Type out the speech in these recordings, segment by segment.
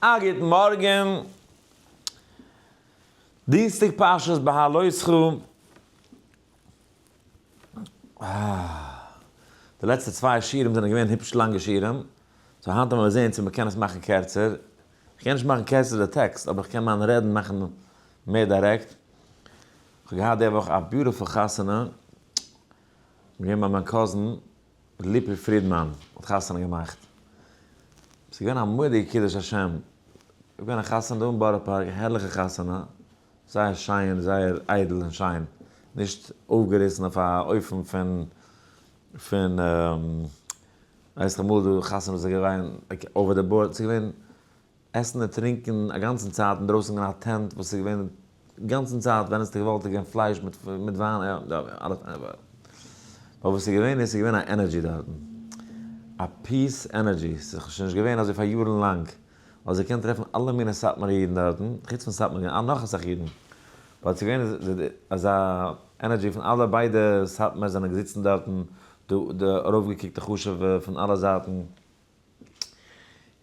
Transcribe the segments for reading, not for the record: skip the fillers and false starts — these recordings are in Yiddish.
א גוטן מארגן, דינסטאג פרשת בהעלותך. די לעצטע צוויי שיעורים זענען געווען היפש לאנגע שיעורים, so היינט וועלן מיר זען צו מ'קען עס מאכן קערצער. כ'קען נישט מאכן קערצער די טעקסט, אבער כ'קען מיין רעדן מאכן מער direct. כ'האב געהאט די וואך א beautiful חתונה, געווען ביי מיין cousin ליפי פרידמאן האט חתונה געמאכט. ס'איז געווען א מורא'דיגע קידוש השם. איז געווען א חתונה דא אין בארא פארק, א הערליכע חתונה, זייער שיין, זייער איידל און שיין, נישט אויפגעריסן אויף א אופן פון פון ווייסט אמאל דא חתונות איז געווען over the board, ס'איז געווען עסן און טרינקען א גאנצן צייט אינדרויסן געווען א tent וואס איז געווען גאנצן צייט ווען האסטו געוואלט איז געווען פלייש מיט מיט וויין אלעס אבער וואס איז געווען איז ס'איז געווען א energy דארטן א peace energy ס'איז שוין נישט געווען אזוי פאר יארן לאנג האסט געקענט טרעפן אלע מיני סאטמארע אידן דארטן חוץ פון סאטמאר געווען נאך אסאך אידן but ס'איז געווען אזא energy פון אלע ביידע סאטמאר זענען געזיצן דארטן די די ארויפגעקוקטע חשוב'ע פון אלע זייטן.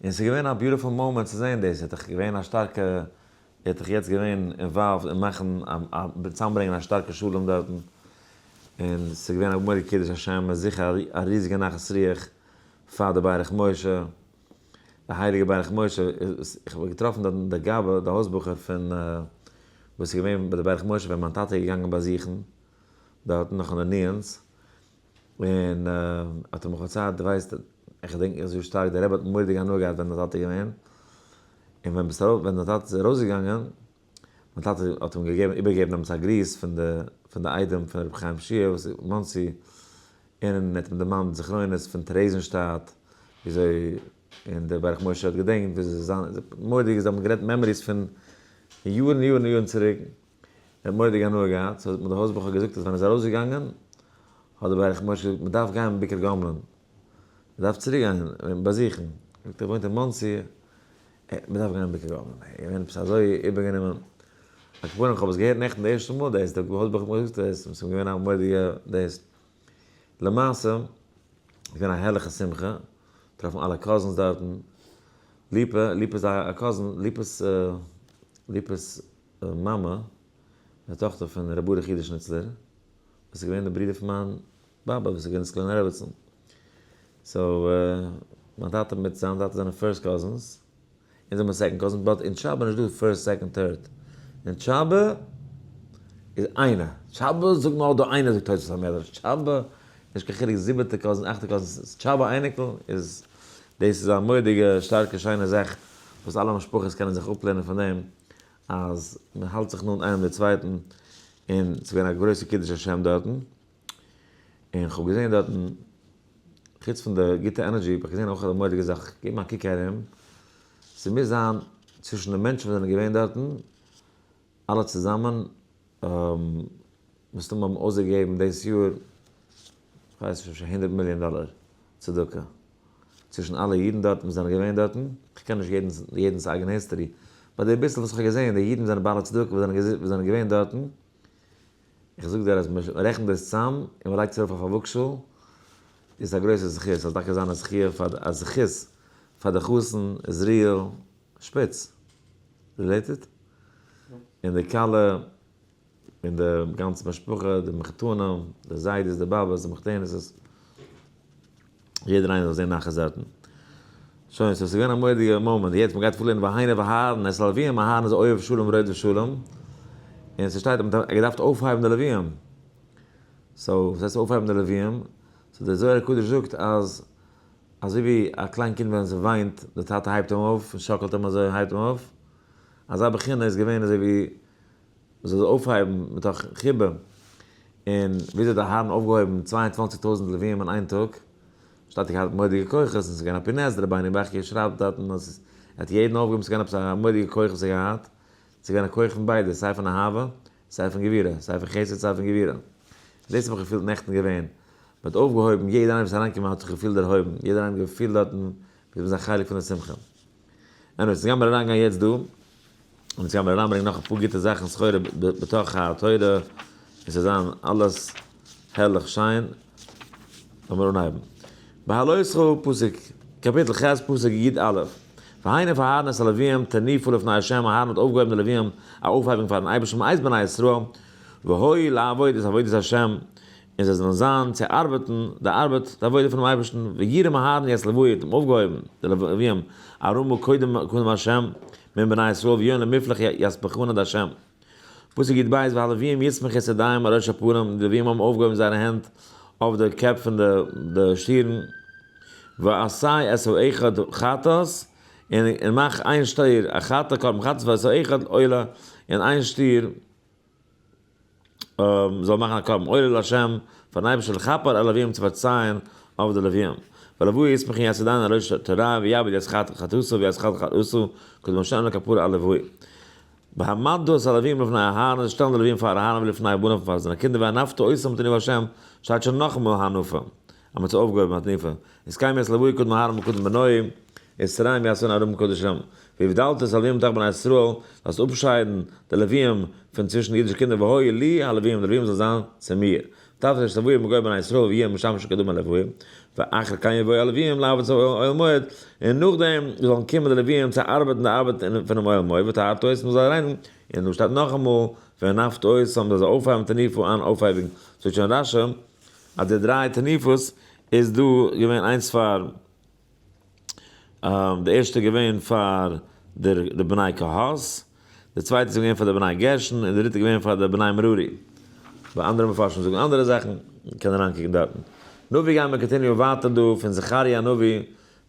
און ס'איז געווען א beautiful moment צו זען דאס, ער האט דאך געווען א שטארקע, ער האט דאך יעצט געווען involved אין מאכן א, צוזאמברענגען א שטארקע שלום דארטן, און ס'איז געווען א מורא'דיגע קידוש השם, און זיכער א ריזיגע נחת רוח פאר די ברך משה, די הייליגע ברך משה, איך האב געטראפן דארטן די גבאי, די הויז בחור פון וואס איז געווען ביי די ברך משה ווען מיין טאטע איז געגאנגען באזוכן דארטן נאך אין די ניענס, און האט ער מיך פארציילט, דו ווייסט, איך געדענק נישט אזוי שטארק, דער רבי האט מורא'דיג הנאה געהאט ווען דיין טאטע איז געווען, און ווען ביסט ארויס, ווען דיין טאטע איז ארויסגעגאנגען, מיין טאטע האט אים געגעבן, איבערגעגעבן דעמאלטס א גריס פון די, פון די איידעם פון רבי חיים שיע וואס איז מאנסי, און ער האט אים דערמאנט זכרונות פון טערעזענשטאט, וויאזוי, און דער ברך משה האט געדענקט וויאזוי זיין, מורא'דיג, זיי האבן גערעדט memories פון יארן יארן יארן צוריק. ער האט מורא'דיג הנאה געהאט, so האט מיר די הויז בחור געזאגט אז ווען ער איז ארויסגעגאנגען האט דער ברך משה געזאגט מען דארף גיין ביקור גומלין, מען דארף צוריק גיין אים באזוכן, זאגט ער וואוינט אין מאנסי, מען דארף גיין ביקור גומלין, ער איז געווען עפעס אזוי איבערגענומען, על כל פנים איך האב עס געהערט נעכטן די ערשטע מאל דאס, די הויז בחור האט מיר געזאגט דאס, און ס'איז געווען א מורא'דיגע דאס, למעשה איז געווען א הערליכע שמחה, געטראפן אלע cousins דארטן, ליפא, ליפא איז א cousin, ליפא'ס, ליפא'ס מאמע, די טאכטער פון ר' ברוך יודא שניצלער, וואס איז געווען די ברודער פון מיין באבע וואס איז געווען די סקולענער רעבעצן. so, מיין טאטע מיט זיין טאטע זענען first cousins, אונז זעמיר second cousins, but אין טשאבע איז נישט דא first second third. אין טשאבע איז איינער. טשאבע זאגט נאר דא איינער זאגט תוספות המדרש. טשאבע, נישט קיין חילוק זיבעטע cousin אכטע cousin, טשאבע אייניקל איז, דאס איז א מורא'דיגע שטארקע שיינע זאך וואס אלע משפחות קענען זיך אפלערנען פון דעם. אז מען האלט זיך נאנט איינעם די צווייטן, און ס'איז געווען א גרויסע קידוש השם דארטן, און כ'האב געזען דארטן, חוץ פון די גוטע energy, האב איך געזען אויך א מורא'דיגע זאך, געב מיר א קוק ארום, ס'מוז זיין צווישן די מענטשן וואס זענען געווען דארטן, אלע צוזאמען, מסתמא האבן אויסגעגעבן דאס יאר, כ'ווייס נישט, אפשר הונדערט מיליאן דאלער צדקה. צווישן אלע אידן דארטן וואס זענען געווען דארטן, כ'קען נישט יעדנס יעדנס אייגענע history, but די ביסל וואס כ'האב געזען, די אידן זענען בעלי צדקה וואס זענען וואס זענען געווען דארטן, איך זאג דיר אז מ'רעכנט דאס צאם און מ'לייגט עס ארויף אויף א וואגשאל, איז עס א גרויסע זכות, ס'זאל טאקע זיין א זכיה פאר א זכות פאר די חתן עזריאל שפיץ, related? און די כלה. און די גאנצע משפחה, די מחותנים, די זיידעס, די באבעס, די מחותנת'עס, יעדער איינער זאל זען נחת דארטן. שוין, so ס'איז געווען א מורא'דיגע מאמענט. יעצט מ'גייט פארלערנען והנה ואהרן את הלוויים, אהרן איז אוהב שלום ורודף שלום, און ס'שטייט אז מ'האט געדארפט אויפהייבן די לוויים. so, וואס הייסט אויפהייבן די לוויים? so דער זוהר הקדוש זאגט אז אזוי ווי א קליין קינד ווען ס'וויינט, די טאטע הייבט אים אויף און שאקלט אים אזוי און הייבט אים אויף, אזא בחינה איז געווען אזוי ווי מ'זאל זיי אויפהייבן מתוך חיבה, און וויאזוי האט אהרן אויפגעהויבן 22 טויזנט לוויים אין איין טאג? שטייט ער געהאט מורא'דיגע כוחות, און ס'איז געווען א פינעס, דער רבינו בחיי שרייבט דארטן אז ער האט יעדן אויפגעהויבן, ס'איז געווען עפעס א מורא'דיגע כח וואס ער האט געהאט, ס'איז געווען א כח פון ביידע, סיי פון אהבה, סיי פון גבורה, סיי פון חסד סיי פון גבורה. דאס האב איך געפילט נעכטן געווען, מ'האט אויפגעהויבן, יעדער איינער וואס איז אריינגעקומען האט זיך געפילט דערהויבן, יעדער איינער האט געפילט דארטן ווי מ'איז א חלק פון די שמחה. anyways, גיימיר אריינגיין יעצט דא, און יעצט גיימיר אריינברענגען נאך אפאר גוטע זאכן סחורה בתוך התורה, און ס'זאל זיין אלעס הערליך שיין. לאמיר אנהייבן. בהעלותך פסוק, קאפיטל ח' פסוק י א. והנה פאר אהרן את הלוויים תניפו לפני ה', אהרן האט אויפגעהויבן די לוויים א אויפהייבונג פארן אייבערשטן מאת בני ישראל, והיו לעבוד את עבודת ה', און זיי זאלן זיין צו ארבעטן די ארבעט, די עבודה פונעם אייבערשטן, וירם אהרן את לויי האט אים אויפגעהויבן די לוויים ארמה קודם קדם ה' מן בני ישראל ויון למפלח יספחונא דה'. פסוק יב, והלוויים יסמכו את ידיהם על ראש הפרים, די לוויים האבן אויפגעהויבן זייערע הענט אויף די קעפ פון די שטירן, ועשה את האחד חטאת, און מאך איין שטיר א חטא, קרבן חטאת, ואת האחד עולה, און איין שטיר זאל מאכן א קרבן עולה לה', פארן אייבערשטער לכפר על הלוויים צו פארצייען אויף די לוויים. והלווי יסמכו את ידיהם על ראש התורה ויעבוד את חטאתו ואת חטאת חטאתו, קודם ה' לכפרה על לווי. והעמדת את הלווים לפני אהרן, זיי שטעלן די לווים פאר אהרן ולפני בניו און פאר זיינע קינדער, והנפת אותם תנוף השם, שטייט שוין נאכאמאל הנפה, אז מען האט זיי אויפגעהויבן התנופה, ותקיימו את הלויה קדם אהרן וקדם בניו, ושריהם יעשון ארום קדשם, והבדלת את הלווים מתוך בני ישראל, זאלסט אפשיידן די לווים פון צווישן די אידישע קינדער, והיו לי הלווים, די לווים זאלן זיין צו מיר. תפריש לויה מגוי בני ישראל ויהיה משמש קדמה לויה, ואחר כן יבואו הלוויים לעבוד את אוהל מועד, און נאכדעם זאלן קומען די לוויים צו ארבעטן די ארבעט פונעם אוהל מועד, וטהרת אותם מ'זאל זיי רייניגן, און דא שטייט נאכאמאל והנפת אותם מ'זאל זיי אויפהייבן תנופה אן אויפהייבונג, זאגט שוין רשי אז די דריי תנופות איז דא געווען איינס פאר די ערשטע איז געווען פאר די בני קהת, די צווייטע איז געווען פאר די בני גרשון, און די דריטע איז געווען פאר די בני מררי. ביי אנדערע מפרשים זאגן אנדערע זאכן, מ'קען אריינקוקן דארטן. נביא גייען מיר continue ווייטער דא פון זכריה הנביא,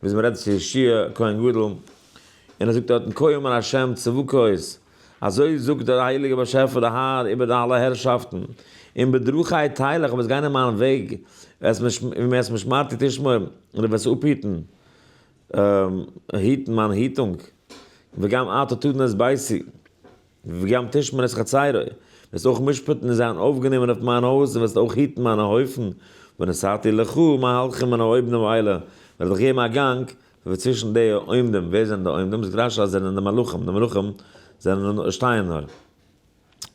ביז מ'רעדט צו יהושע כהן גדול, און ער זאגט דארטן כה אמר ה' צבקות, אזוי זאגט דער הייליגער באשעפער דער האר איבער די אלע הערשאפטן, אם בדרכי תלך, אויב וועסט גיין אין מיין וועג, ואת משמרתי תשמור, און דו וועסט אפהיטן, היטן מיין היטונג, וגם אתה תדון את ביתי, וגם תשמור את חצרי, וועסט אויך משפט'ן און זיין אויפגענומען אויף מיין הויז, און וועסט אויך היטן מיינע הויפן, ונתתי לך מהלכים מן העומדים האלה, וועל איך דיך געבן א גאנג ווי צווישן די עומדים, ווער זענען די עומדים? זאגט רשי אז זענען די מלאכים, די מלאכים זענען שטייען נאר,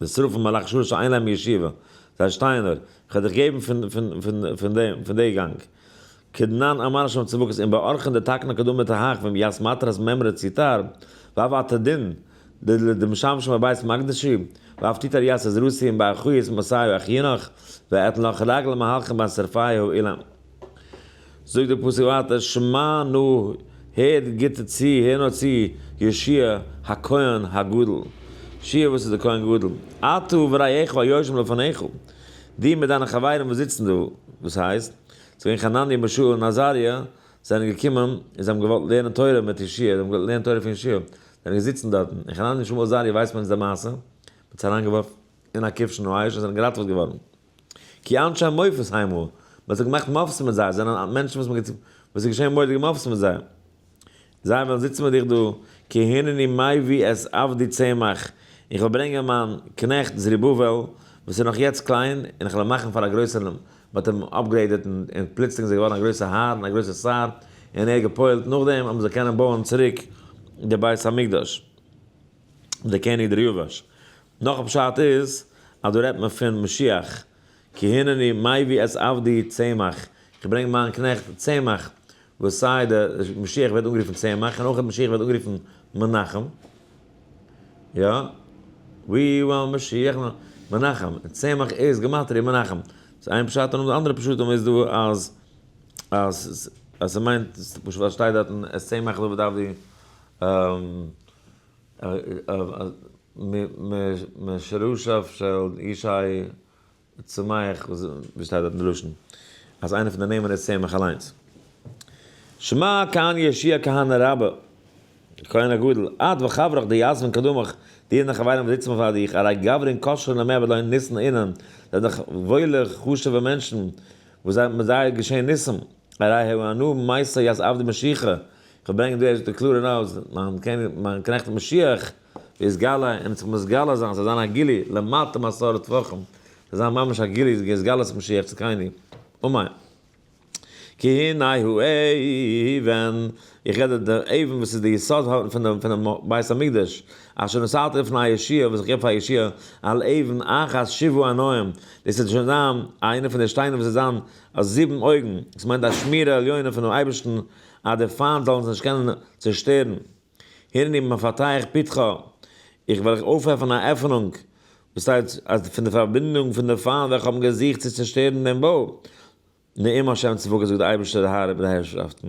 די שרפים מלאכי שרת שאין להם ישיבה, זיי שטייען נאר, איך וועל דיך געבן פון פון פון פון דעם פון די גאנג. כדנן אמר השם צבקות אם באורחין דתקנא קדמא תהך ואם ית מטרת מימרא ציטר, ואף אתה דין דמשמשין בבית מקדשי, ואף תיתר ית עזרתי אם באחויות מסעיו אחיינך, ואתן לך רגל מהלכים בין שרפי האילן. זאגט דער פסוק ווייטער, שמע נא, הער גוט צו, הער נאר צו, יהושע הכהן הגדול, יהושע וואס איז דער כהן גדול, אתה ורעיך היושבים לפניך, דו מיט דיינע חברים וואס זיצן דא, וואס הייסט, ס'איז געווען חנניה מישאל און עזריה, זענען געקומען און זיי האבן געוואלט לערנען תורה מיט יהושע, זיי האבן געוואלט לערנען תורה פון יהושע, זענען געזיצן דארטן, און חנניה מישאל און עזריה ווייסט מען נישט די מעשה, מ'האט זיי אריינגעווארפן אין א כבשן האש און זענען געראטעוועט געווארן. כי אנשי מופת המה, מען האט זיך געמאכט מופתים מיט זיי, זענען מענטשן וואס מען וואס איז געשען מורא'דיגע מופתים מיט זיי, זיי וועלן זיצן מיט דיך דא, כי הנני מביא את עבדי צמח, איך וועל ברענגען מיין קנעכט זרובבל, וואס איז נאך יעצט קליין, און איך וועל אים מאכן פאר א גרויסער, מען האט אים upgraded און פלוצלינג איז ער געווארן א גרויסער האר און א גרויסער שר, און ער האט גע'פועל'ט נאכדעם אז מען זאל קענען בויען צוריק די בית המקדש, דער קעניג דריווש. נאך א פשט איז אז דא רעדט מען פון משיח, כי הנני מביא את עבדי צמח, איך ברענג מיין קנעכט צמח, וואס סיי די משיח ווערט אנגערופן צמח און אויך משיח ווערט אנגערופן מנחם, יא, we want משיח מנחם, צמח איז גמטריא מנחם, ס'איז איין פשט און די אנדערע פשטים איז דא אז אז אז ס'מיינט פשוט ווייל ס'שטייט דארטן את צמח דוד עבדי. משרשיו של ישי צמח, ווי שטייט דארט אין די לשון? אז איינער פון די נעמען איז צמח אליינס. שמע כאן יהושע כהנא רבה, כהן הגדול, את וחברך דיתבן קדמך, די און די חברים וואס זיצן פאר דיך, ארי גברין כשרין למעבד להון ניסן אינון, זענען דאך וואוילע חשוב'ע מענטשן, וואס זיי מיט זיי געשען ניסים, ארי הוי אנא מייסא ית עבדי משיחא, כ'וועל ברענגען דא ערשט די קלארע נאוט, מיין קנעכט משיח ויתגלה, און זיך מתגלה זיין, ס'זאל זיין א גילוי למטה מעשרה טפחים, ס'זאל זיין ממש א גילוי התגלות משיח צדקינו, אמן. כי הנה האבן, איך רעד די אבן וואס איז די יסוד פונעם בית המקדש, אשר נתתי לפני יהושע, וואס איך געב פאר יהושע, על אבן אחת שבעה עיניים, דאס וועט שוין זיין איינע פון די שטיינער וואס וועט זיין זיבן אויגן, דאס מיינט א שמירה עליונה פונעם אייבערשטן אז די פיינט זאלן עס נישט קענען צעשטערן. הנני מפתח פתחא, איך וועל אויפעפענען א עפענונג, וואס הייסט אז פון די פארבינדונג פון די פיינט וועלכע האבן געזוכט צו צעשטערן דעם בוי. נאום השם צבקות זאגט דער אייבערשטער דער האר איבער די הערשאפטן,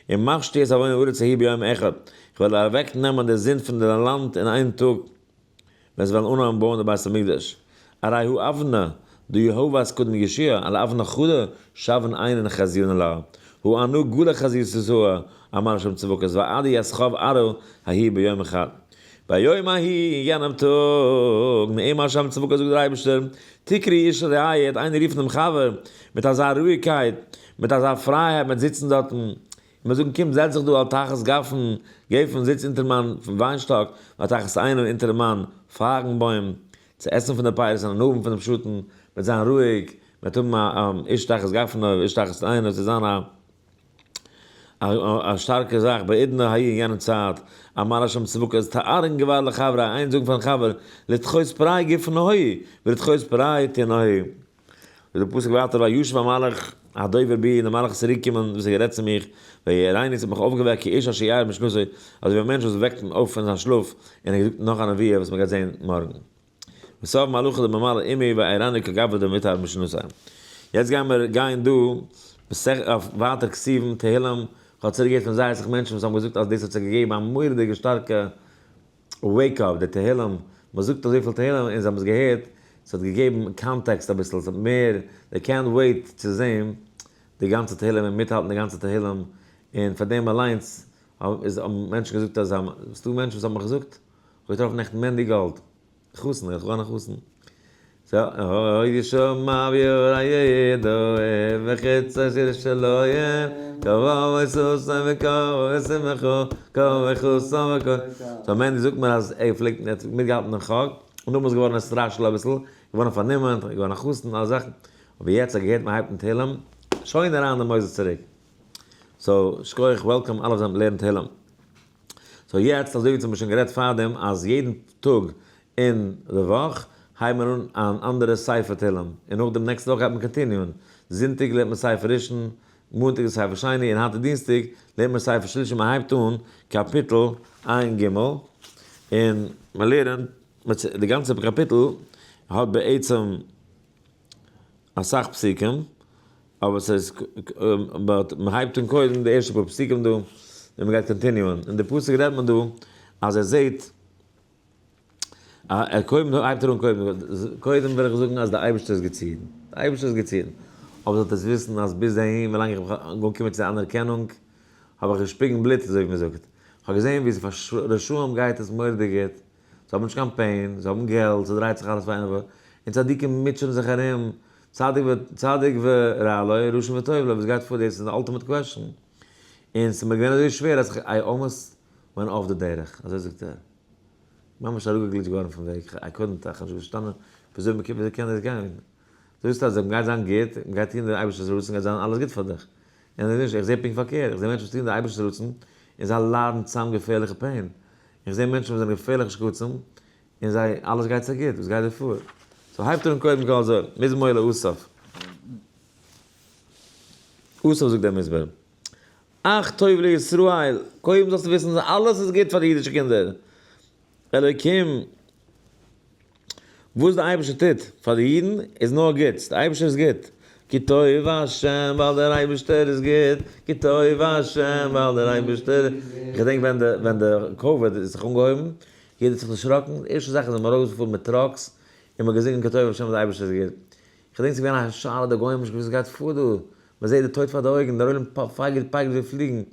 און משתי את עוון הארץ ההיא ביום אחד, איך וועל אוועק נעמען די זינד פון די לאנד אין איין טאג, ווען זיי וועלן אנהויבן בויען די בית המקדש. הרי הוא אבנה, די יהוה קודם ישוע, על אבנה חדה, שבן עינן חזיון לה, הוא אנו גלה חזיתו אמר השם צבקות, ועדי יסחוב ארו ההיא ביום אחד. ביום ההיא, אין יענעם טאג, נאום השם צבקות זאגט דער אייבערשטער, תקראי איש לרעהו, איינער רופן דעם חבר, מיט אזא רואיגקייט, מיט אזא פרייהייט, מיט זיצן דארטן, און מיר זאגן, קום זעץ זיך דא על תחת גפן, גפן, זיץ אונטער מיין וויינשטאק, ועל תחת תאנה אונטער מיין פייגנבוים, צו עסן פון די פירות און הנאה האבן פונעם שאטן, מ'וועט זיין רואיג, מ'וועט האבן א איש תחת גפנו ואיש תחת תאנתו, עס וועט זיין א א שטארקע זאך בעידנא ההיא אין יענע צייט, אמר השם צבקות תארן גבר לחברי, איינער זאגן פארן חבר, לדחות פריי גפנוהי, ולדחות פריי תאנוהי. זאגט דער פסוק ווייטער וישב המלאך הדובר בי, און דער מלאך איז צוריק געקומען וואס האט גערעדט צו מיך, ויעירני, עס האט מיך אויפגעוועקט כאיש אשר יער משנתו, אזוי ווי א מענטש וואס וועקט אויף פון זיין שלאף, און ער האט געזאגט נאך א נבואה וואס מען גייט זען מארגן. וסוף מלאכא דממלא עמי ויעירני כגברא דמטהר משנתו. יעצט גייען מיר גיין דא אויף ווייטער כתובים, תהילים, כ'האב צוריק געהערט פון זייער אסאך מענטשן וואס האבן געזאגט אז דאס האט זיי געגעבן א מורא'דיגע שטארקע wake up, די תהילים, מען זאגט אזויפיל תהילים און זיי האבן עס געהערט, ס'האט געגעבן context אביסל, ס'האט מער, they can't wait צו זען די גאנצע תהילים און מיטהאלטן די גאנצע תהילים, און פאר דעם אליינס האבן מענטשן געזאגט אז ס'דא מענטשן וואס האבן מיך געזאגט, כ'האב געטראפן נעכטן מענדי גאלד, חתן, איך בין א חתן. אוי ישמע ויראה וחצות ירושלים כבוד ששון וכבוד שמחה כבוד חתן וכבוד. so מענדי זאגט מיר אז ער פלעגט ער האט מיטגעהאלטן דעם חק, און נאכדעם איז געווארן נתרשל אביסל, געווארן פארנומען, געווארן א חתן, אלע זאכן, אבער יעצט האט געהערט מען הייבט אן תהלים, שוין אריין די מוסדות צוריק. so שכוח welcome אלע וואס זענען לערנען תהלים. so יעצט אזוי ווי אונז האבן שוין גערעדט פארדעם אז יעדן טאג אין די וואך הייבן מיר אן אן אנדערע ספר תהלים, און נאכדעם נעקסטע וואך גייט מען continue ען, זונטאג לערנט מען ספר ראשון, מאנטאג איז ספר שני, און היינט איז דינסטאג לערנט מען ספר שלישי, מען הייבט אן קאפיטל ע"ג, און מען לערנט די גאנצע קאפיטל האט בעצם אסאך פסוקים, אבער ס'איז but מ'הייבט אן קודם די ערשטע פאר פסוקים דא, און מ'גייט continue ען. אין די פסוק רעדט מען דא אז ער זעט ער קודם הייבט ער אן קודם, קודם וויל איך זאגן אז די אייבערשטער איז גוט צו אידן, די אייבערשטער איז גוט צו אידן, אבער זאלט עטס וויסן אז ביז אהין ווילאנג איך בין אנגעקומען צו די אנערקענונג האב איך געשפיגן בלוט אזוי ווי מ'זאגט, כ'האב געזען ווי פאר רשעים גייט עס מורא'דיג גוט, זיי האבן נישט קיין pain, זיי האבן געלט, ס'דרייט זיך אלעס פאר איינער, און צדיקים מוטשען זיך ארום, צדיק ו צדיק ורע לו, רשע וטוב לו, וואס גייט פאר, דאס איז די ultimate question, און ס'איז מיר געווען אזוי שווער אז איך I almost went off the דרך, אזוי זאגט ער, ממש אראפגעגליטשט געווארן פון וועג, I couldn't, איך האב נישט פארשטאנען וויאזוי מ'קען וויאזוי קען דאס גיין, זאגסט אז מ'גייט זיין גוט, מ'גייט טון די אייבערשטער'ס רצון גייט זיין אלעס גוט פאר דיך, און אזוי נישט, איך זע פונקט פארקערט, איך זע מענטשן וואס טוען די אייבערשטער'ס רצון, און זיי ליידן צאם געפערליכע pain, איך זע מענטשן וואס זענען געפערליכע שקצים, און זיי, אלעס גייט זיי גוט, וואס גייט דא פאר? so הייבט ער אן קודם כל אזוי, מזמור לאסף. אסף זאגט דער מזמור, אך טוב לישראל, קודם זאלסטו וויסן אז אלעס איז גוט פאר די אידישע קינדער, אלוקים, וואס דער אייבערשטער טוט פאר די אידן איז נאר גוטס, דער אייבערשטער איז גוט, כי טוב השם ווייל דער אייבערשטער איז גוט, כי טוב השם ווייל דער אייבערשטער, איך געדענק ווען די ווען די קאוויד איז זיך אנגעהויבן, יעדער האט זיך דערשראקן, די ערשטע זאך איז מען ארויסגעפארן מיט trucks און מען האט געזינגען כי טוב השם ווייל דער אייבערשטער איז גוט, איך געדענק ס'איז געווען א שאלה די גוים האבן נישט געוואוסט וואס גייט פאר דא, מען זעט די טויט פאר די אויגן, דער עולם פייגערט פייגערט ווי פליגן,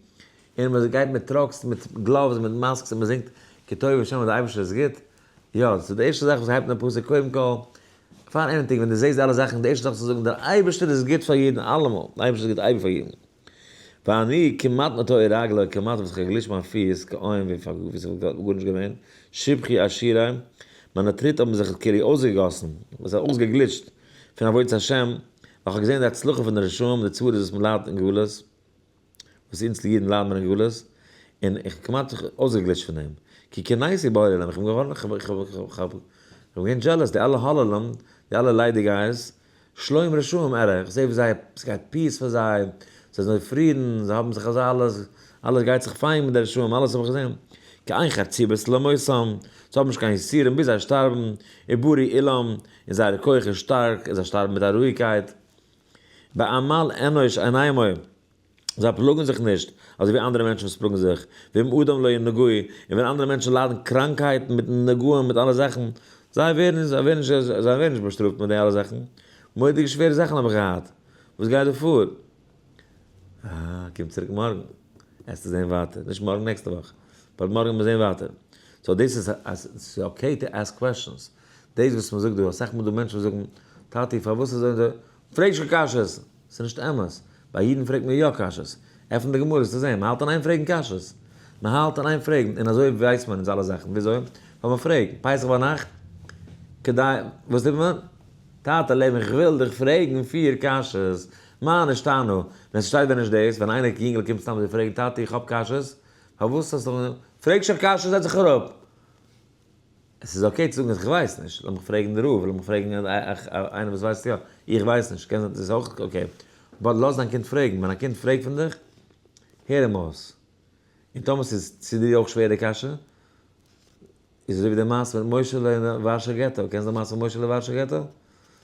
און מען גייט מיט trucks מיט gloves מיט masks און מען זינגט כי טוב השם ווייל דער אייבערשטער איז גוט, יא, ס'איז די ערשטע זאך וואס הייבט אן די פסוק, קודם כל, פאר anything, ווען דו זעסט די אלע זאכן, די ערשטע זאך צו זאגן, דער אייבערשטער איז גוט פאר יעדן, אלעמאל, דער אייבערשטער איז גוט אייביג פאר יעדן. ואני כמעט נטוי רגלי, כמעט וואס איך האב געגליטשט מיין פיס, כאין ווי פאר ווי ס'וואלט גארנישט געווען, שפכי אשירי, מיינע טריט האבן זיך כאילו אויסגעגאסן, וואס איז אויסגעגליטשט פון עבודת השם, ווייל איך האב געזען די הצלחה פון די רשעים, די צרות וואס מ'ליידט אין גלות. וואס אונז אידן ליידן מיר אין גלות, און איך האב כמעט זיך אויסגעגליטשט פון דעם, כי קנאתי בהוללים, איך בין געווארן, איך בין געווען jealous, די אלע הוללים, די אלע ליידיגייערס, שלום רשעים אראה, איך זע ווי זיי, עס גייט peace פאר זיי, זיי זענען צופרידן, זיי האבן זיך אזוי אלעס, אלעס גייט זיך פיין מיט די רשעים, אלעס האב איך געזען. כי אין חרצובות למותם, זיי האבן נישט קיין יסורים ביז זיי שטארבן, וברי עילם, און זייער כח איז שטארק, און זיי שטארבן מיט א רואיגקייט. בעמל אנוש עינימו, זיי פלאגן זיך נישט, אזוי ווי אנדערע מענטשן וואס פלאגן זיך, ואם אדם לא ינגעו, און ווען אנדערע מענטשן ליידן קראנקהייטן מיט נגעים מיט אלע זאכן, זיי ווערן זיי ווערן נישט זיי ווערן נישט באשטראפט מיט די אלע זאכן. מורא'דיגע שווערע זאכן האב איך געהאט, וואס גייט דא פאר? אה, קום צוריק מארגן, עסטו זען ווייטער, נישט מארגן נעקסטע וואך, but מארגן מיר זען ווייטער. so דאס איז אז ס'איז okay to ask questions. דאס וואס מ'זאגט דא, אסאך מאל דא מענטשן וואס זאגן, טאטי פארוואס אזוי און אזוי, פרעג נישט קיין קשיות! ס'איז נישט אמת. ביי אידן פרעגט מען יא קשיות. עפן די גמרא וועסטו זען, מ'האלט אין איין פרעגן קשיות. מ'האלט אין איין פרעגן, און אזוי ווייסט מען אונז אלע זאכן. וויאזוי? ווייל מ'פרעגט. פסח ביינאכט, כדי, וואס טוט מען? טאטע לעבן איך וויל דיך פרעגן פיר קשיות. מה נשתנה? ווען ס'שטייט ווען נישט דאס, ווען איינער יונגעל קומט סתם אזוי פרעגן טאטי איך האב קשיות, פארוואס האסטו, פרעג שוין קשיות זעץ זיך אראפ. עס איז okay צו זאגן אז איך ווייס נישט, לאמיך פרעגן די רב, לאמיך פרעגן איינער וואס ווייסט יא, איך ווייס נישט, קען זיין דאס איז אויך okay, but לאז דיין קינד פרעגן, ווען א קינד פרעגט פון דיך, הער אים אויס, און טאמער ס'איז צו דיר אויך שווער די קשיא, איז אזוי ווי די מעשה מיט משה'לע אין ווארשא געטא, קענסט די מעשה פון משה'לע אין ווארשא געטא?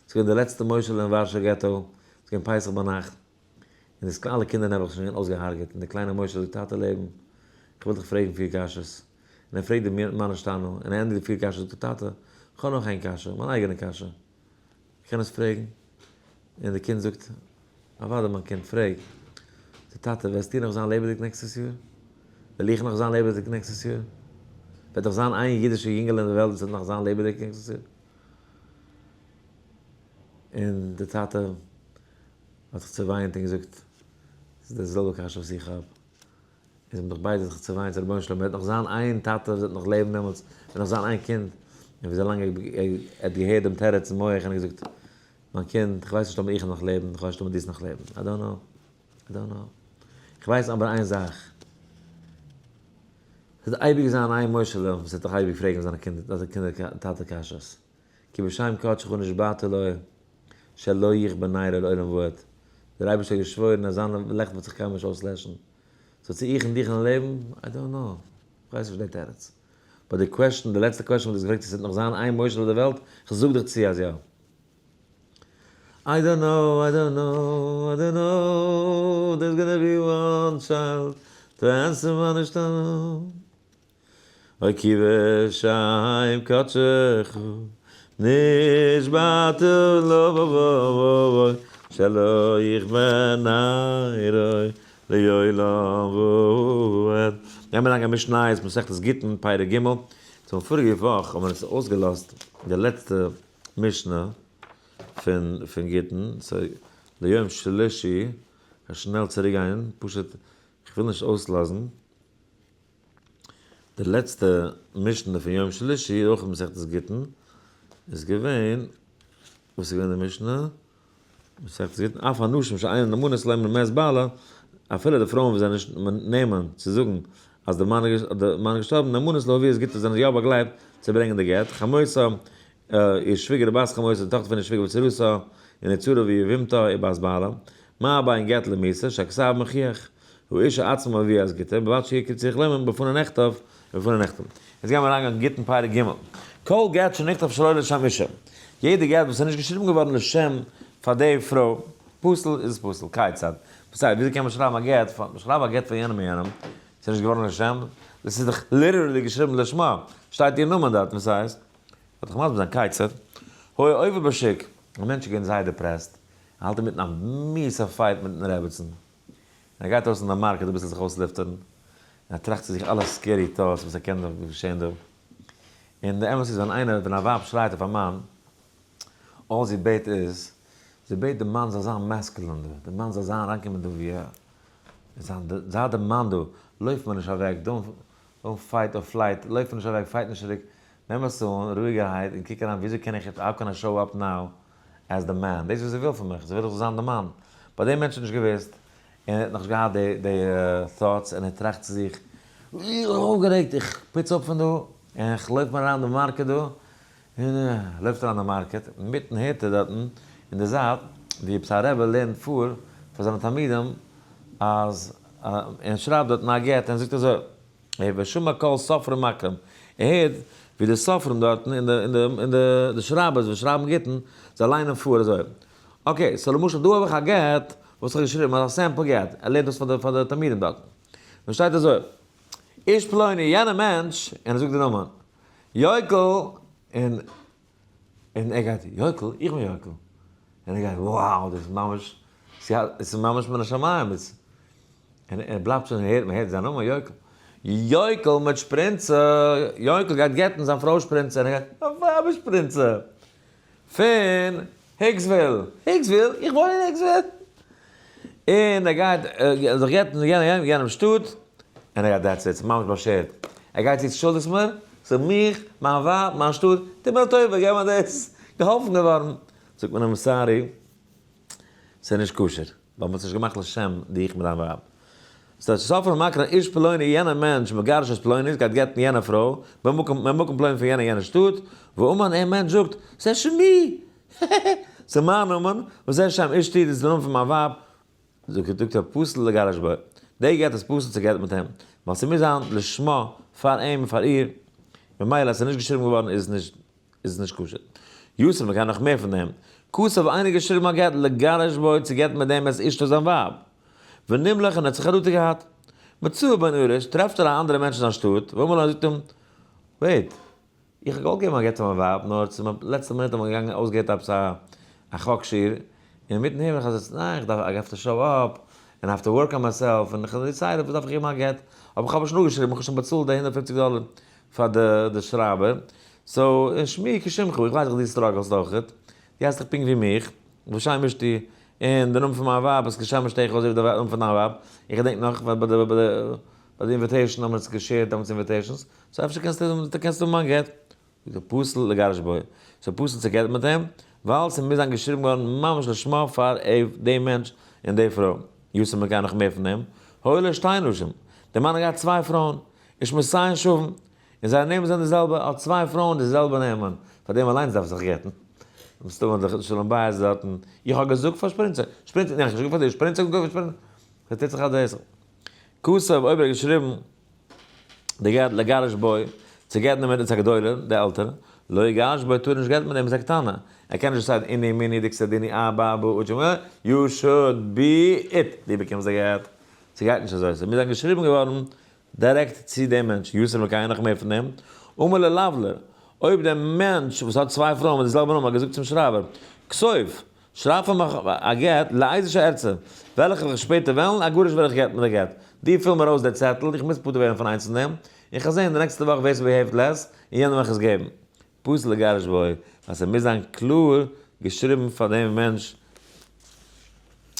ס'איז געווען די לעצטע משה'לע אין ווארשא געטא, ס'איז געווען פסח ביינאכט, און די אלע קינדער נעבעך שוין געווען אויסגעהארגעט, און די קליינע משה זאגט טאטע לעבן, איך וויל דיך פרעגן פיר קשיות, און ער פרעגט די מה נשתנה, און ער ענדיגט די פיר קשיות זאגט ער טאטע, איך האב נאך איין קשיא, מיין אייגענע קשיא, איך קען עס פרעגן? און די קינד זאגט, אוודאי מיין קינד, פרעג. זאגט טאטע, וועסטו נאך זיין לעבעדיג נעקסטעס יאר? וועל איך נאך זיין לעבעדיג נעקסטעס יאר? וועט נאך זיין איין אידישע יונגעלע אין די וועלט וואס וועט נאך זיין לעבעדיג נעקסטעס יאר? און די טאטע האט זיך צעוויינט און געזאגט, ס'איז די זעלבע קשיא וואס איך האב. און זיי האבן דאך ביידע זיך צעוויינט צו רבונו של עולם, וועט נאך זיין איין טאטע וואס וועט נאך לעבן דעמאלטס, וועט נאך זיין איין קינד. און ווי אזוי לאנג ער האט געהערט דעם תירוץ אין מח און ער האט געזאגט, מיין קינד, איך ווייס נישט אויב איך וועל נאך לעבן, איך ווייס נישט אויב דו וועסט נאך לעבן, I don't know, I don't know. איך ווייס אבער איין זאך, ס'וועט אייביג זיין איין משה'לע וואס וועט דאך אייביג פרעגן זיינע קינדער טאטע קשיות. כי בשם קדשך נשבעת לו שלא יכבה נרו לעולם ועד, דער אייבערשטער האט געשוואוירן אז זיין לעכט וועט זיך קיינמאל נישט אויסלעשן, so צו איך און דיך וועלן לעבן, I don't know, איך ווייס נישט די תירוץ. but די question, די לעצטע question וואס דו האסט געפרעגט צו עס וועט נאך זיין איין משה אויף די וועלט, כ'זאג דיך צו אז יא. I don't know, I don't know, I don't know, there's gonna be one child to answer מה נשתנה. אוי כי בשם קדשך נשבעת לו שלא יכבה נרו לעולם ועד. גיימיר אריינגיין משניות מסכת גיטין פרק ג'. צום פאריגע וואך האבן מיר עס אויסגעלאזט די לעצטע משנה פון פון גיטין, so ליום שלישי, כ'גיי שנעל צוריק גיין, פשוט כ'וויל נישט אויסלאזן. די לעצטע משנה פון יום שלישי, אויך אין מסכת גיטין, איז געווען, וואס איז געווען די משנה? מסכת גיטין, אף הנשים שאינן נאמנות לומר מת בעלה, אפילו די פרויען וואס זענען נישט נאמן צו זאגן אז די מאן איז געשטארבן, נאמנות להביא את גיטה זענען יא באגלייבט צו ברענגען די גט, חמותה, איר שוויגער בת חמותה, די טאכטער פון איר שוויגער וצרתה, און איר צרה ויבמתה ובת בעלה, מה בין גט למיתה, שהכתב מוכיח. האשה עצמה מביאה את גיטה, ובלבד שיהיה צריך לומר בפני נכתב ובפני נחתם. יעצט גיימיר אריינגיין גיטין פרק ג'. כל גט שנכתב שלא לשם אישה. יעדע גט וואס איז נישט געשריבן געווארן לשם פאר די פרוי, פסול איז עס פסול. כיצד? וואס הייסט? וויאזוי קען מען שרייבן א גט פאר, שרייב א גט פאר יענעם און יענעם, ס'איז נישט געווארן לשם, דאס איז דאך literally געשריבן לשמה, שטייט איר נאמען דארט, וואס הייסט? וועל איך מסביר זיין כיצד? היה עובר בשוק, א מענטש איז געווען זייער depressed, ער האלט אינמיטן א מיאוס'ע fight מיטן רעבעצן, און ער גייט ארויס אין די market אביסל זיך אויסלופטערן, און ער טראכט צו זיך אלע scary thoughts וואס ער קען דא געשען דא, און די אמת איז ווען איינער, ווען א ווייב שרייט אויף א מאן, all זי בעט איז, זי בעט די מאן זאל זיין masculine דא, די מאן זאל זיין אריינקומען דא ווי א, זיין, זיי די מאן דא, לויף מיר נישט אוועק, don't fight or flight, לויף מיר נישט אוועק, fight נישט צוריק, נעם עס אן רואיגערהייט און קוק אריין וויאזוי קען איך יעצט, how can I show up now as the man, דאס איז וואס זי וויל פון מיך, זי וויל איך זאל זיין די מאן, ביי דעם מענטש האט נישט געוואוסט, און ער האט נאכנישט געהאט די די thoughts, און ער טראכט צו זיך, איך בין אויפגערעגט, איך פוץ אפ פון דא, און איך לויף מיר אריין אין די market דא, און ער לויפט אריין אין די market, אינמיטן הערט ער דארטן אין די זייט ווי עפעס א רבי לערנט פאר פאר זיינע תלמידים אז, און שרייבט דארטן א גט, און זאגט אזוי. ער ושמע קול סופרים מקרים, ער הערט ווי די סופרים דארטן און די און די און די שרייבערס וואס שרייבן גיטין, זיי ליינען פאר אזוי. okay, so למשל דא האב איך א גט וואס איך האב געשריבן, אזא sample גט, ער לערנט דאס פאר די פאר די תלמידים דארטן. און שטייט אזוי, איש פלוני, יענער מענטש, און ער זאגט די נאמען, יויקל, און און ער גייט, יויקל? איך בין יויקל. און ער גייט, wow, דאס איז ממש, עס איז ממש מן השמים. און ער בלייבט שוין הערן, מען הערט זיין נאמען, יויקל. יויקל מיט שפרינצע, יויקל גייט גט'ן זיין פרוי שפרינצע, און ער גייט, מיין ווייב איז שפרינצע. פון היקסוויל. היקסוויל? איך וואוין אין היקסוויל. און ער גייט זיך גט'ן אין יענעם שטאט, און ער גייט that's it, ס'איז ממש באשערט. ער גייט צו שולדיגסט מיר, ס'איז מיך, מיין ווייב, מיין שטאט, טו מיר א טובה, געב מיר דאס, געהאלפן געווארן. זאגט מען אים sorry, ס'איז נישט כשר, ווייל מ'האט עס נישט געמאכט לשם דיך מיט דיין ווייב. ס'טייטש סופרים מקרין איש פלוני יענער מענטש מגרש את פלונית גייט גט'ן יענע פרוי במקום ממקום פלוני פון יענע יענע שטאט, ואמר דער מענטש זאגט, זה שמי! ס'איז מיין נאמען, וזה שם אשתי דאס איז די נאמען פון מיין ווייב, זאגט ער פסול לגרש בו, די גט איז פסול צו גט'ן מיט אים, ווייל ס'מוז זיין לשמה פאר אים און פאר איר, ממילא אז ס'איז נישט געשריבן געווארן איז עס נישט איז עס נישט כשר. יוסף מ'קען נאך מער פון דעם. כתב איינער געשריבן א גט לגרש בו צו גט'ן מיט דעם את אשתו זיין ווייב. ונמלך און ער האט זיך חרטה געהאט. מצאו בן ארוש, טרעפט ער א אנדערע מענטש אין זיין שטאט, ואמר לו ער זאגט אים, wait, איך האב געוואלט געבן א גט פאר מיין ווייב, נאר צום לעצטע מינוט האט מען געגאנגען אויסגעהערט עפעס א א חק שיעור, און אינמיטן הער איך אז ניין איך דארף I have to show up, און I have to work on myself, און איך האב decided וואס דארף איך געבן א גט, אבער איך האב עס שוין אפגעשריבן, איך האב שוין באצאלט די 150 דאלער פאר די די שרייבער, so און שמי כשמך, איך ווייס דאך דו struggle סט אויכעט, דו הייסט דאך פונקט ווי מיך, ושם אשתי, און די נאמען פון מיין ווייב איז כשם אשתך אזוי ווי די נאמען פון דיין ווייב, איך געדענק נאך ביי די ביי די ביי די invitation האבן מיר עס גע share ט דעמאלטס invitations, so אפשר קענסטו קענסטו האבן מיין גט. זאגט ער פסול לגרש בו, ס'איז פסול צו גט'ן מיט אים, ווייל ס'מוז זיין געשריבן געווארן ממש לשמה פאר דעם מענטש און די פרוי. יתר מכאן נאך מער פון דעם, היו לו שתי נשים, דער מאן האט געהאט צוויי פרויען, ושמותיהן שווין, און זייערע נעמען זענען די זעלבע, האט צוויי פרויען די זעלבע נעמען, פאר דעם אליינס דארף ער זיך גט'ן. מסתמא האט דאך שלום בית דארטן, איך האב געזאגט פאר שפרינצע, שפרינצע, ניין איך האב נישט געזאגט פאר דיר, שפרינצע האט געזאגט פאר שפרינצע, ס'טוט זיך א דעסל. כתב אויב ער האט געשריבן די גט לגרש בו, צו גט'ן דערמיט את הגדולה, די עלטערע, לא יגרש בו טאר ער נישט גט'ן מיט דעם את הקטנה, ער קען נישט decide ן איני מיני דקסה דיני א ב ב א ג ע, you should be it, דו באקומסט די גט, ס'גייט נישט אזוי, ס'מוז זיין געשריבן געווארן דירעקט צו דעם מענטש, יתר מכאן נאך מער פון דעם, אמר ללבלר, אויב דער מענטש וואס האט צוויי פרויען מיט די זעלבע נאמען האט געזאגט צום שרייבער, כתוב, שרייב פאר מיך א גט, לאיזה שארצה, וועלכע וועל איך שפעטער וועלן, אגרש וועל איך גט'ן מיט די גט. דו פיל מיר אויס די צעטל, איך מוז פטור ווערן פון איינס פון דעם, און כ'וועל זען די נעקסטע וואך ווער ס' behave ט less, און יענעם וועל איך עס געבן. פסול לגרש בו, ווייל ס'מוז זיין קלאר געשריבן פאר דעם מענטש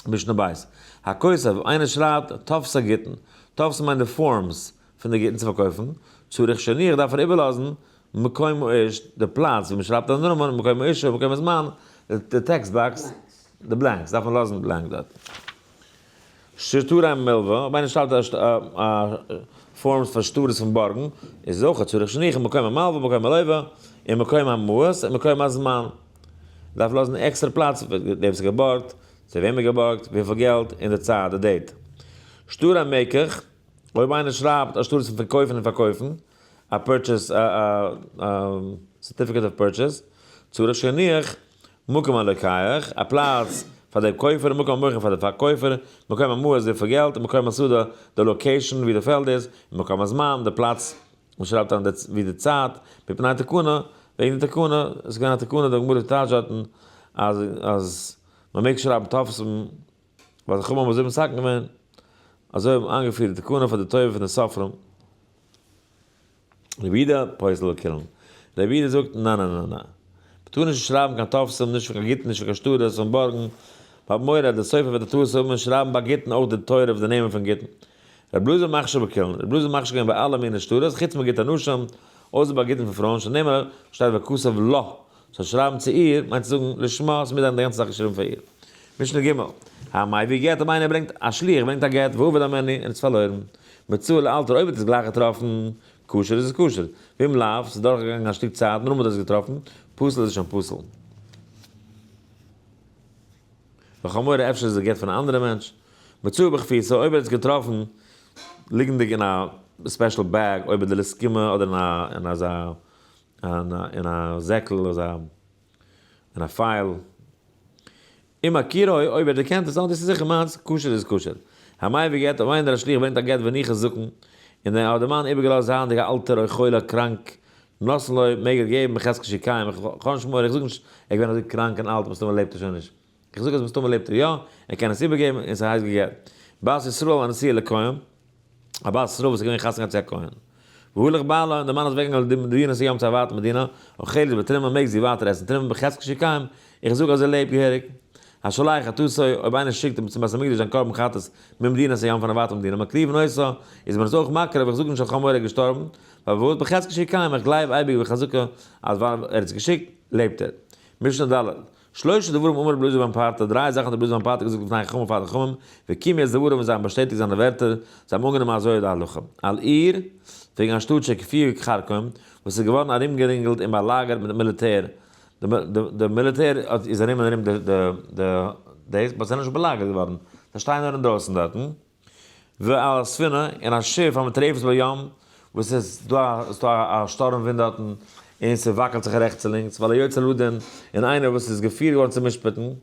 משנה בית. הכותב, איינער שרייבט טופסי גיטין, טופס מיינט די forms פון די גיטין צו פארקויפן, צריך שיניח דארף ער איבערלאזן מקום האיש, די פלאץ ווי מ'שרייבט א נאמען, מקום האישה, מקום הזמן, די text box, די blanks, דארף מען לאזן blank דארט. שטרי מלוה, אויב איינער שרייבט א forms פאר שטרות פון בארגן, איז אויך צריך שיניח מקום המלוה, מקום הלוה, און מקום המעות, און מקום הזמן. דארף לאזן עקסטערע פלאץ ווער ס'איז געבארגט, צו וועם איז געבארגט, וויפיל געלט, און די צייט, די date. שטרי מקח, אויב איינער שרייבט א שטרות פון קויפן און פארקויפן, א purchase א certificate of purchase, צריך שיניח מקום הלוקח, א פלאץ פאר דער קויפער, מקום המוכר פאר דער פארקויפער, מקום המעות וויפיל געלט, מקום השדה די location ווי די פעלד איז, און מקום הזמן די פלאץ וואס שרייבט אריין ווי די צייט, מפני תקנה, וועגן די תקנה, עס איז געווען א תקנה די גמרא טייטשט דארטן אז אז מען מעג שרייבן טפסים ווייל די חכמים האבן אזוי מתקן געווען, אזוי האבן איינגעפירט די תקנה פאר די טובה פון די סופרים. רבי יהודה פוסל לכולן. רבי יהודה זאגט ניין ניין ניין ניין. מ'טאר נישט שרייבן קיין טפסים, נישט פון קיין גיטין נישט פון קיין שטרות פון בארגן. מ'האט מורא אז די סופר וועט א טעות האבן און שרייבן ביי גיטין אויך די תורה אויף די נעמען פון גיטין. רבי אלעזר מכשיר בכולן. רבי אלעזר מכשיר געווען ביי אלע מיני שטרות חוץ מגיטי נשים, אויסער ביי גיטין פון פרויען שנאמר שטייט וכתב לה. זאל שרייבן צו איר, מיינט צו זאגן לשמה, עס מוז זיין די גאנצע זאך געשריבן פאר איר. משנה ג', המביא גט, אויב איינער ברענגט, א שליח ברענגט א גט, ואבד הימנו, און עס פארלוירן. מצאו לאלתר, אויב האט עס גלייך געטראפן, כשר איז עס כשר. ואם לאו, ס'איז דורכגעגאנגען א שטיק צייט, נאר מ'האט עס געטראפן, פסול איז עס שוין פסול. וחמורה, אפשר איז עס די גט פון א אנדערע מענטש. מצאו בחפיסה, אויב ער האט עס געטראפן ליגנדיג אין א. special bag, אויב איז די לסקימה אדער אין אזא אין א זעקל אזא אין א file. אם הכירו, אויב ער דערקענט עס, אה, דאס איז זיכער מיינס, כשר איז כשר. המביא גט, אויב איינער א שליח ברענגט א גט והניח זקן, און דער האט דער מאן איבערגעלאזט זייענדיג א אלטער או חולה קראנק, נותנין לו, מעג ער געבן בחזקת שהוא קיים, איך האב נישט מורא, איך זאג נישט ער איז געווען אזוי קראנק און אלט, מסתמא לעבט ער שוין נישט. איך זאג אז מסתמא לעבט ער יא, ער קען עס איבערגעבן און ס'הייסט געגעבן. בת ישראל הנשואה לכהן, א בת ישראל וואס איז געווען חתונה געהאט צו א כהן. והלך בעלה, און דער מאן איז אוועקגעגאנגען למדינת הים צו א ווייטע מדינה, אוכלת בתרומה מעג זי ווייטער עסן תרומה בחזקת שהוא קיים, איך זאג אז ער לעבט געהעריג. השולח חטאתו, אויב איינער שיקט אים צום בית המקדש זיין קרבן חטאת ממדינת הים פון א ווייטע מדינה, מקריבין אותה, איז מען עס אויך מקריב, איך זאג נישט אז חמור איז געשטארבן, ווייל בחזקת שהוא קיים, איך גלייב אייביג בחזקה אז ווייל ער האט עס געשיקט, לעבט ער. משנה ד'. שלשה דברים אמר רבי אלעזר בן פרטא, דריי זאכן האט רבי אלעזר בן פרטא געזאגט לפני חכמים פאר די חכמים, וקיימו את דבריו און זיי האבן באשטעטיגט זיינע ווערטער, זיי האבן אנגענומען אזוי די הלכה. על עיר, וועגן א שטאט שהקיפוה כרכום, וואס איז געווארן ארומגערינגלט און באלאגערט מיט מיליטער, די מיליטער איז ארום און ארום די דאס, but זיי זענען נישט באלאגערט געווארן, זיי שטייען נאר אינדרויסן דארטן. ועל הספינה, און א שיף המטרפת בים, וואס עס דא איז דא א שטורם ווינט דארטן, און ס'וואקלט זיך רעכטס און לינקס, ועל היוצא לדין, און איינער וואס איז געפירט געווארן צו משפט'ן, אויף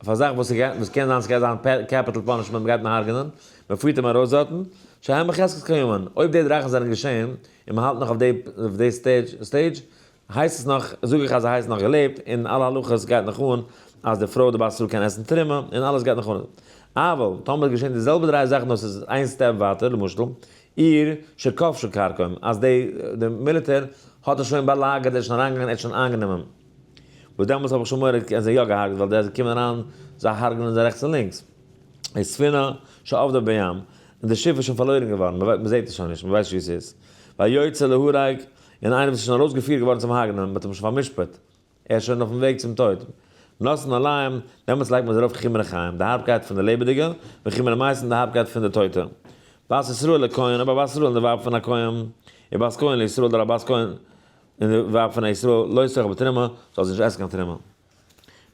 א זאך וואס וואס קען זיין ס'גייט זיין capital punishment, מ'גייט אים הרג'נען, מ'פירט אים ארויס דארטן, שהן בחזקת קיימין, אויב די זאכן זענען געשען, און מ'האלט נאך אויף די stage, הייסט עס נאך, זאג איך אז ער הייסט נאך געלעבט, און אלע הלכות גייט נאך אן, אז די פרוי די בת ישראל קען עסן תרומה, און אלעס גייט נאך אן. אבל, טאמער איז געשען די זעלבע דריי זאכן נאר ס'איז איין step ווייטער, למשל, עיר שכבשה כרכום, אז די די מיליטער האט עס שוין באלאגערט, ער איז שוין אריינגעגאנגען, ער האט שוין איינגענומען. וואס דעמאלטס האב איך שוין מורא אז זיי יא געהארגעט, ווייל די קומען אריין, זיי הרג'נען זיי רעכטס און לינקס. וספינה שאבדה בים, און די שיף איז שוין פארלוירן געווארן, מ'זעט עס שוין נישט, מ'ווייסט נישט וואו ס'איז. והיוצא להורג, און איינער וואס איז שוין ארויסגעפירט געווארן צום הרג'נען, מ'האט אים שוין פאר'משפט, ער איז שוין אויפן וועג צום טויט. נותנין עליהם, דעמאלטס לייגט מען זיי ארויף חומר חיים, די הארבקייט פון די לעבעדיגע, וחומר מתים, די הארבקייט פון די טויטע. בת ישראל לכהן, אויב א בת ישראל און די ווייב פון א כהן, ובת כהן לישראל, אדער א בת כהן און די ווייב פון א ישראל, לא תאכל בתרומה, זאל זי נישט עסן קיין תרומה.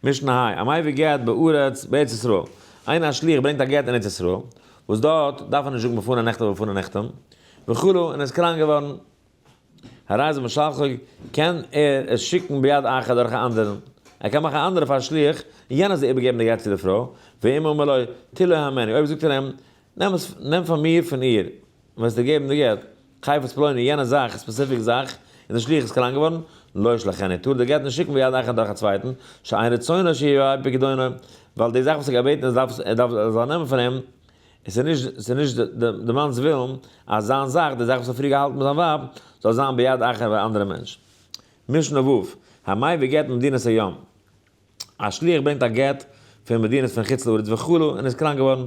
משנה ה', המביא גט בארץ, בארץ ישראל. איינער א שליח ברענגט א גט אין ארץ ישראל, וואס דארט דארף ער נישט זאגן בפני נכתב ובפני נחתם, וכו', און ער איז קראנק געווארן. הרי זה משלחו, קען ער עס שיקן ביד אחר דורך א אנדערן. ער קען מאכן א אנדערע פאר א שליח, און יענער זאל איבערגעבן די גט צו די פרוי, ואם אמר לו, טול הימני, אויב זאגט ער אים, נעם עס, נעם פאר מיר פון איר, וועסטו געבן די גט, חפץ פלוני, יענע זאך, specific זאך, און דער שליח איז קראנק געווארן, לא ישלחנו, טאר די גט נישט שיקן ביד אחר דורך א צווייטן, שאין רצונו שיהא פקדונו, ווייל די זאך וואס ער האט געבעטן ער דארף ער דארף ער זאל נעמען פון אים, עס איז נישט עס איז נישט די מאנ'ס ווילן אז זיין זאך, די זאך וואס ער האט פריער געהאלטן מיט זיין ווייב, זאל זיין ביד אחר ביי א אנדערע מענטש. משנה ו', המביא גט ממדינת הים. א שליח ברענגט א גט פון מדינות פון חוץ לארץ וכו' און איז קראנק געווארן.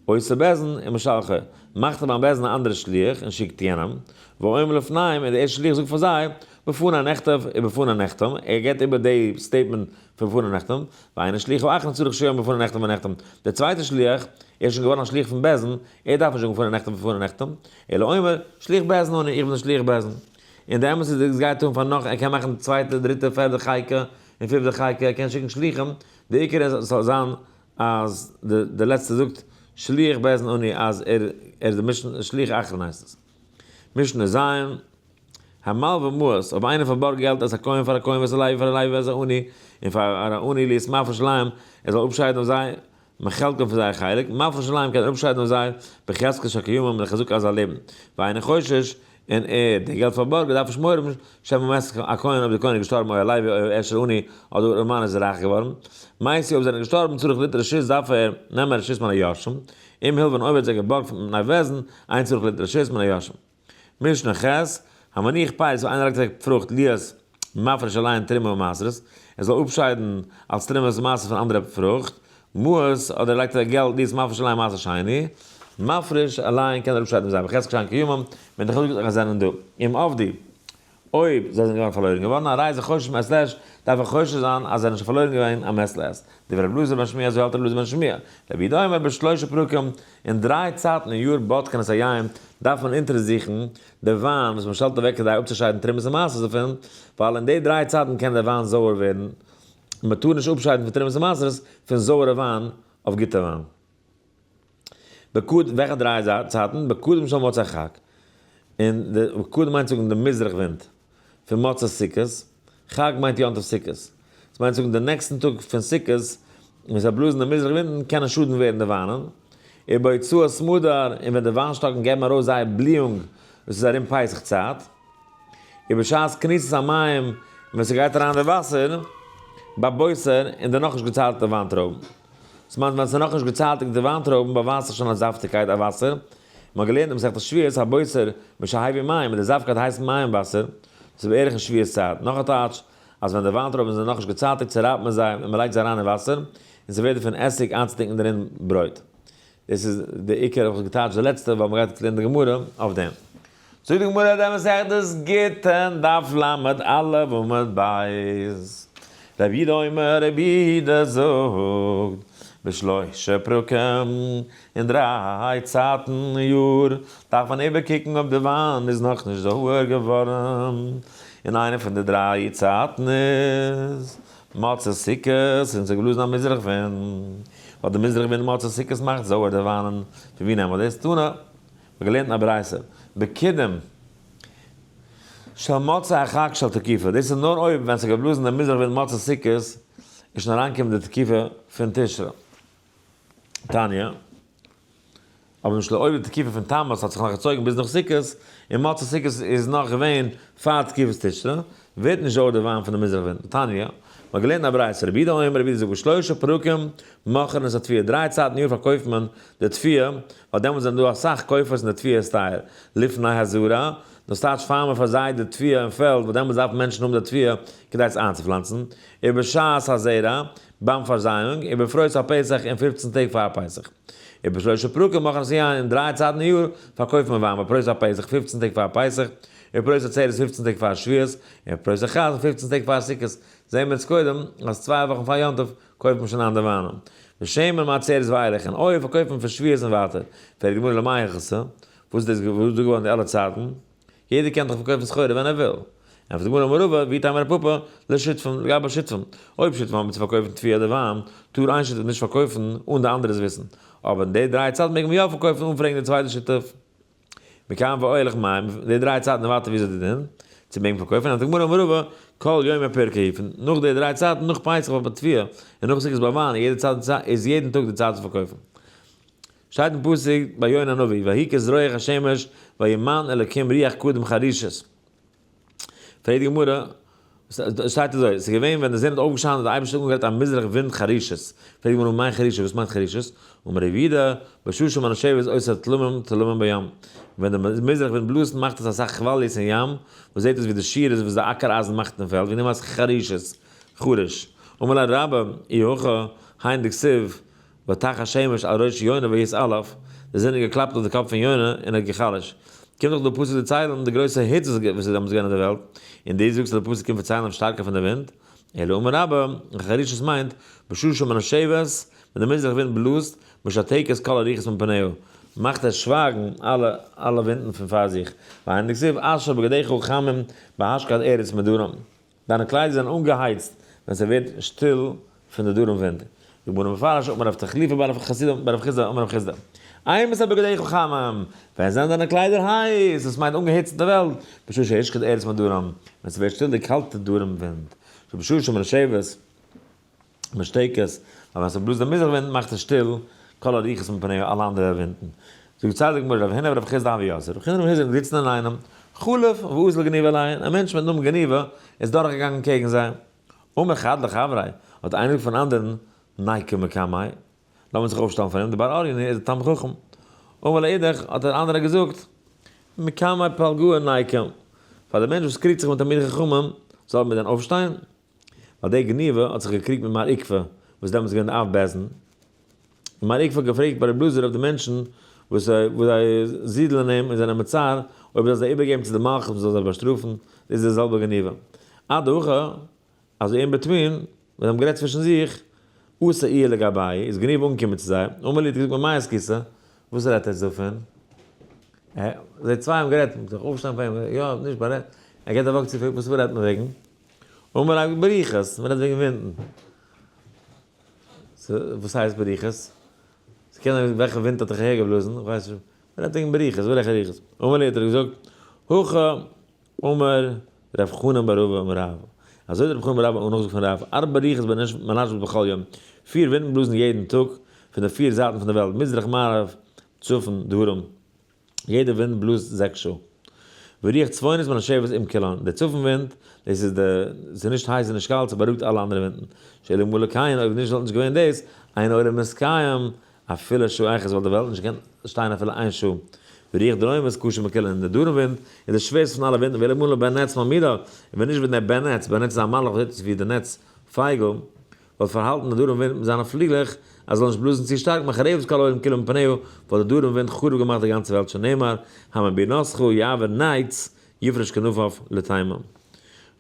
עושה בית דין ומשלחו, מאכט ער ביים בית דין א אנדערע שליח און שיקט יענעם, ואומר לפניהם און די ערשטע שליח זאגט פאר זיי, בפני נכתב ובפני נחתם, ער געבט איבער די statement פון בפני נחתם, ואין השליח האחרון צריך שיאמר בפני נכתב ונחתם, דער צווייטער שליח, ער איז שוין געווארן א שליח פון בית דין, ער דארף נישט זאגן בפני נכתב ובפני נחתם, אלא אומר, שליח בית דין אני, איך בין דער שליח בית דין. און די אמת איז עס גייט אן פאר נאך, ער קען מאכן צווייטע, דריטע, פערדע חיקה, און פיפטע חיקה, ער קען שיקן שליחים, די עיקר איז עס זאל זיין אז די לעצטע זאגט שליח בית דין אני אז ער איז די משנה שליח אחרון הייסט עס. משנה ז', המלווה מעות, אויב איינער פארבארגט געלט את הכהן פאר א כהן ואת הלוי פאר א לוי ואת העני און פאר א עני להיות מפריש עליהם, ער זאל אפשיידן אויף זיי מחלקם פון זייער חלק, מפריש עליהם קען ער אפשיידן אויף זיי בחזקת שהקיומם מיט די חזקה אז זיי לעבן, ואינו חושש, און ער, דער געלט פארבארגער, דארף נישט מורא האבן שמא מת הכהן אויב דער כהן איז געשטארבן או הלוי או העשיר העני אדער דער ארעמאן איז רייך געווארן, מתו אויב זיי זענען געשטארבן צריך ליטול רשות דארף ער נעמען רשות מן היורשים, אם הלוה און אויב ער האט זיי געבארגט מפני בית דין, אין צריך ליטול רשות מן היורשים. משנה ח', המניח פירות אויב איינער לייגט אוועק פרוכט להיות מפריש עליהן תרומה ומעשרות, ער זאל אפשיידן אלס תרומה ומעשר פון אנדערע פרוכט, מעות, אדער ער לייגט אוועק געלט להיות מפריש עליהן מעשר שני, מפריש עליהן קען ער אפשיידן פון זיי, בחזקת שהן קיימים, מיט די חזקה אז זיי זענען דא. אם אבדו, אויב זיי זענען געווארן פארלוירן געווארן, הרי זה חושש מעת לעת, דארף ער חושש זיין אז זיי זענען שוין פארלוירן געווען א מעת לעת. דברי רבי אלעזר בן שמוע, אזוי האלט רבי אלעזר בן שמוע. רבי יהודה אומר בשלושה פרקים, אין דריי צייטן אין יאר בודקין את היין, דארף מען אונטערזוכן די וויין וואס מען שטעלט אוועק כדי אפצושיידן תרומות און מעשרות דערפון, ווייל אין די דריי צייטן קען דער וויין זויער ווערן, און מען טאר נישט אפשיידן פון תרומות און מעשרות פון זויערע וויין אויף גוטע וויין. וועלכע דריי צייטן? בקדם של מוצאי חג. און די קדם מיינט זאגן די מזרח ווינט פון מוצאי סוכות, חג מיינט יום טוב סוכות. דאס מיינט זאגן די נעקסטן טאג פון סוכות, ווען זיי בלאזן די מזרח ווינטן, קענען שאדן ווערן די וויינען. ובהוצאת סמדר, און ווען די וויינשטאקן געבן ארויס זייער בליאונג, דאס איז ארום פסח צייט. ובשעת כניסת המים, און ווען ס'גייט אריין די וואסער, בבוסר, אין די נאכנישט געציילטע וויינטרויבן. דאס מיינט ווען ס'איז נאכנישט געצייטיגט די וויינטרויבן באווייזט זיך שוין א זאפטיגקייט א וואסער, מ'האט געלערנט אין מסכת שבועות הבוסר משהביא מים אז די זאפטקייט הייסט מים וואסער, דאס איז בערך אין שבועות צייט. נאך א טייטש אז ווען די וויינטרויבן זענען נאכנישט געצייטיגט צורייבט מען זיי און מ'לייגט זיי אריין אין וואסער און ס'ווערט דערפון עסיג איינצוטונקען דערין ברויט. דאס איז די עיקר האב איך געטייטשט די לעצטע ווייל מ'גייט לערנען די גמרא אויף דעם. זאגט די גמרא די מסכת גיטין דף ל"א עמוד ב', רבי יהודה אומר, רבי יהודה זאגט, בשלושה פרקים, אין דריי צייטן אין יאר דארף מען איבערקוקן אויב די וויין איז נאכנישט זויער געווארן, און איינע פון די דריי צייטן איז מוצאי סוכות און ס'איז געבלאזן א מזרח ווינט, ווייל די מזרח ווינט מוצאי סוכות מאכט זויער די וויינען, פון ווי נעמט מען דאס? תנא. מ'האט געלערנט אין א ברייתא, בקידום של מוצאי החג של תקיפה, דאס איז נאר אויב ווען ס'האט געבלאזן די מזרח ווינט מוצאי סוכות איז שוין אריינגעקומען די תקיפה פון תשרי. תניא, אבער למשל אויב די תקיפה פון תמוז האט זיך נאך געצויגן ביז נאך סוכות, און מוצאי סוכות איז נאך געווען פאר תקופת תשרי, ווערט נישט זויער די וויין פון די מזרח ווינט. תניא, מ'האט געלערנט אין א ברייתא, רבי יהודה אומר, רבי יהודה זאגט בשלושה פרקים מוכרין את התבואה, דריי צייטן אין יאר פארקויפט מען די תבואה, ווייל דעמאלטס זענען דא אסאך קויפערס און די תבואה איז טייער. לפני הזרע, דאס טייטש פאר מען פארזייט די תבואה אין פעלד, ווייל דעמאלטס דארפן מענטשן האבן די תבואה כדי עס איינצופלאנצן, ובשעת הזרע, ביים פארזייאונג, ובפרוס הפסח און 15 טעג פאר פסח. ובשלושה פרקים מוכרין את היין, אין דריי צייטן אין יאר פארקויפט מען וויין, בפרוס הפסח 15 טעג פאר פסח, ובפרוס עצרת 15 טעג פאר שבועות, ובפרוס החג 15 טעג פאר סוכות. זעהן מיר אונז קודם אז צוויי וואכן פאר יום טוב קויפט מען שוין איין די וויינען. ושמן מעצרת ואילך, און אויל פארקויפט מען פון שבועות און ווייטער. פרעגט די גמרא למאי הלכתא, וואס איז דאס וואס איז דא געווארן די אלע צייטן? יעדער קען דאך פארקויפן סחורה ווען ער וויל. ענטפערט די גמרא אמר רבא, ואיתימא רב פפא, לשותפים, לגבי שותפים. אויב שותפים האבן צו פארקויפן תבואה אדער וויין, טאר איין שותף נישט פארקויפן אן די אנדערע'ס וויסן. אבער אין די דריי צייטן מעג מען יא פארקויפן אן פרעגן די צווייטע שותף. מכאן ואילך מאי, די דריי צייטן און ווייטער ווי אזוי די דין צו מעגן פארקויפן, ענטפערט די גמרא אמר רבא, כל יומא פירקא הוא, פון נאך די דריי צייטן נאך פסח ביי תבואה און נאך סוכות ביי וויין, יעדע צייט איז יעדן טאג די צייט צו פארקויפן. שטייט אין פסוק ביי יונה הנביא, ויהי כזרוח השמש וימן אלקים רוח קדים חרישית. פרעגט די גמרא, שטייט אזוי, ס'איז געווען ווען די זון האט אויפגעשיינט האט דער אייבערשטער אנגעגרייט א מזרח ווינט חרישית. פרעגט די גמרא, מאי חרישית, וואס מיינט חרישית? אמר רב יהודה, בשעה שמנשבת עושה תלמים תלמים בים, ווען די מזרח ווינט בלאזט מאכט עס אסאך כוואליעס אין ים, וואס זעט אויס ווי די שורות וואס די אקער אייזן מאכט אין פעלד, וועגן דעם הייסט חרישית, חריש. אמר ליה רבה, אי הכי, היינו דכתיב, ותך השמש על ראש יונה ויתעלף, די זון האט געקלאפט אויף די קאפ פון יונה און ער האט גע'חלש'ט. קומט דאך דא פסוק דערציילן די גרויסע היץ וואס איז דעמאלטס געווען אין די וועלט, און דו זאגסט אז די פסוק קומט פארציילן אויף שטארקער פון די ווינט. אלא אמר רבה, חרישית מיינט, בשעה שמנשבת, ווען די מזרח ווינט בלאזט, משתקת כל הרוחות מפניה, מאכט עס שווייגן אלע אלע ווינטן פון פאר זיך, והיינו דכתיב אשר בגדיך חמים בהשקת ארץ מדרום. דיינע קליידער זענען אנגעהייצט ווען ס'ווערט שטיל פון די דרום ווינט. די גמרא מפרש אמר רב תחליפא בר רב חסידא בר רב חסדא אמר רב חסדא אימתי בגדיך חמים, ווען זענען דיינע קליידער הייס, דאס מיינט אנגעהיצט די וועלט, בשעה שהשקט ארץ מדרום, ווען ס'ווערט שטיל די קאלטע דרום ווינט, שבשעה שמנשבת. משתקת, ווייל ווען ס'בלאזט די מזרח ווינט מאכט עס שטיל כל הרוחות מפניה אלע אנדערע ווינטן. זאגט די צדיק גמרא רב הונא ורב חסדא הוו יתבי, רב הונא און רב חסדא זענען געזיצן אינאיינעם, חלף ואזל גניבא עלייהו, א מענטש מיטן נאמען גניבא איז דורכגעגאנגען קעגן זיי. אמר חד לחבריה, האט איינער געזאגט פארן אנדערן, ניקום מקמיה, לאמיר זיך אויפשטעלן פאר אים, דבר אריה איז א תלמיד חכם. אמר לאידך, האט דער אנדערער געזאגט, מקמי פלגאה ניקום, פאר דער מענטש וואס קריגט זיך מיט תלמידי חכמים, זאלן מיר דען אויפשטיין? ווייל דער גניבא האט זיך געקריגט מיט מר עוקבא, וואס איז דעמאלטס געווען די אב בית דין, און מר עוקבא האט געפרעגט ביי רבי אלעזר אויף די מענטשן וואס זיי זידלען אים און זענען מצער, אויב ער זאל זיי איבערגעבן צו די מלכות מען זאל זיי באשטראפן, דאס איז די זעלבע גניבא. עד הכא, אזוי in between, ווען זיי האבן גערעדט צווישן זיך, אתא איהו לגבייהו, איז גניבא אנגעקומען צו זיי, אמר להו האט געזאגט ממאי עסקיתו, וואס רעדט עטס דא פון? זיי צוויי האבן גערעדט, זיך אויפשטיין פאר אים, יא, נישט בארעדט, ער געבט א וואק צו, וואס רעדט מען וועגן? אמר ליה ברוחות, מען רעדט וועגן ווינטן. וואס הייסט ברוחות? ס'קען זיין וועלכע ווינט האט דיך אהער געבלאזן, איך ווייס נישט, מ'רעדט וועגן בריחות, וועלכע רוחות? אמר לי האט ער געזאגט, הכי אמר רב חנן בר רבא אמר רב, אזוי האט רב חנן בר רבא נאכגעזאגט פון רב, ארבע רוחות מנשבות בכל יום, פיר ווינטן בלאזן יעדן טאג פון די פיר זייטן פון די וועלט, מזרח מערב צפון דרום. יעדע ווינט בלאזט זעקס שעה. ורוח צפונית מנשבת עם כולן, דער צפון ווינט, דאס איז די, ס'איז נישט הייס און נישט קאלט, ס'בארואיגט אלע אנדערע ווינטן. שאלמלא כן, אויב נישט וואלט נישט געווען דאס, אין עולם מתקיים, אפילו שעה אחת וואלט די וועלט נישט געקענט שטיין אפילו איין שעה. ורוח דרומית קשה מכולן, און דער דרום ווינט איז די שווערסטע פון אלע ווינטן, ואלמלא בן נץ מעמידה, און ווען נישט ווען דער בן נץ, בן נץ איז א מלאך וואס זעט אויס ווי די נץ פייגל, וואלט פארהאלטן די דרום ווינט מיט זיינע פליגלעך אז זאל נישט בלאזן צו שטארק, מחרבת כל העולם כולו מפניה, וואלט די דרום ווינט חרוב געמאכט די גאנצע וועלט שנאמר, המבינתך יעבור נץ, יפרש כנפיו לתימן.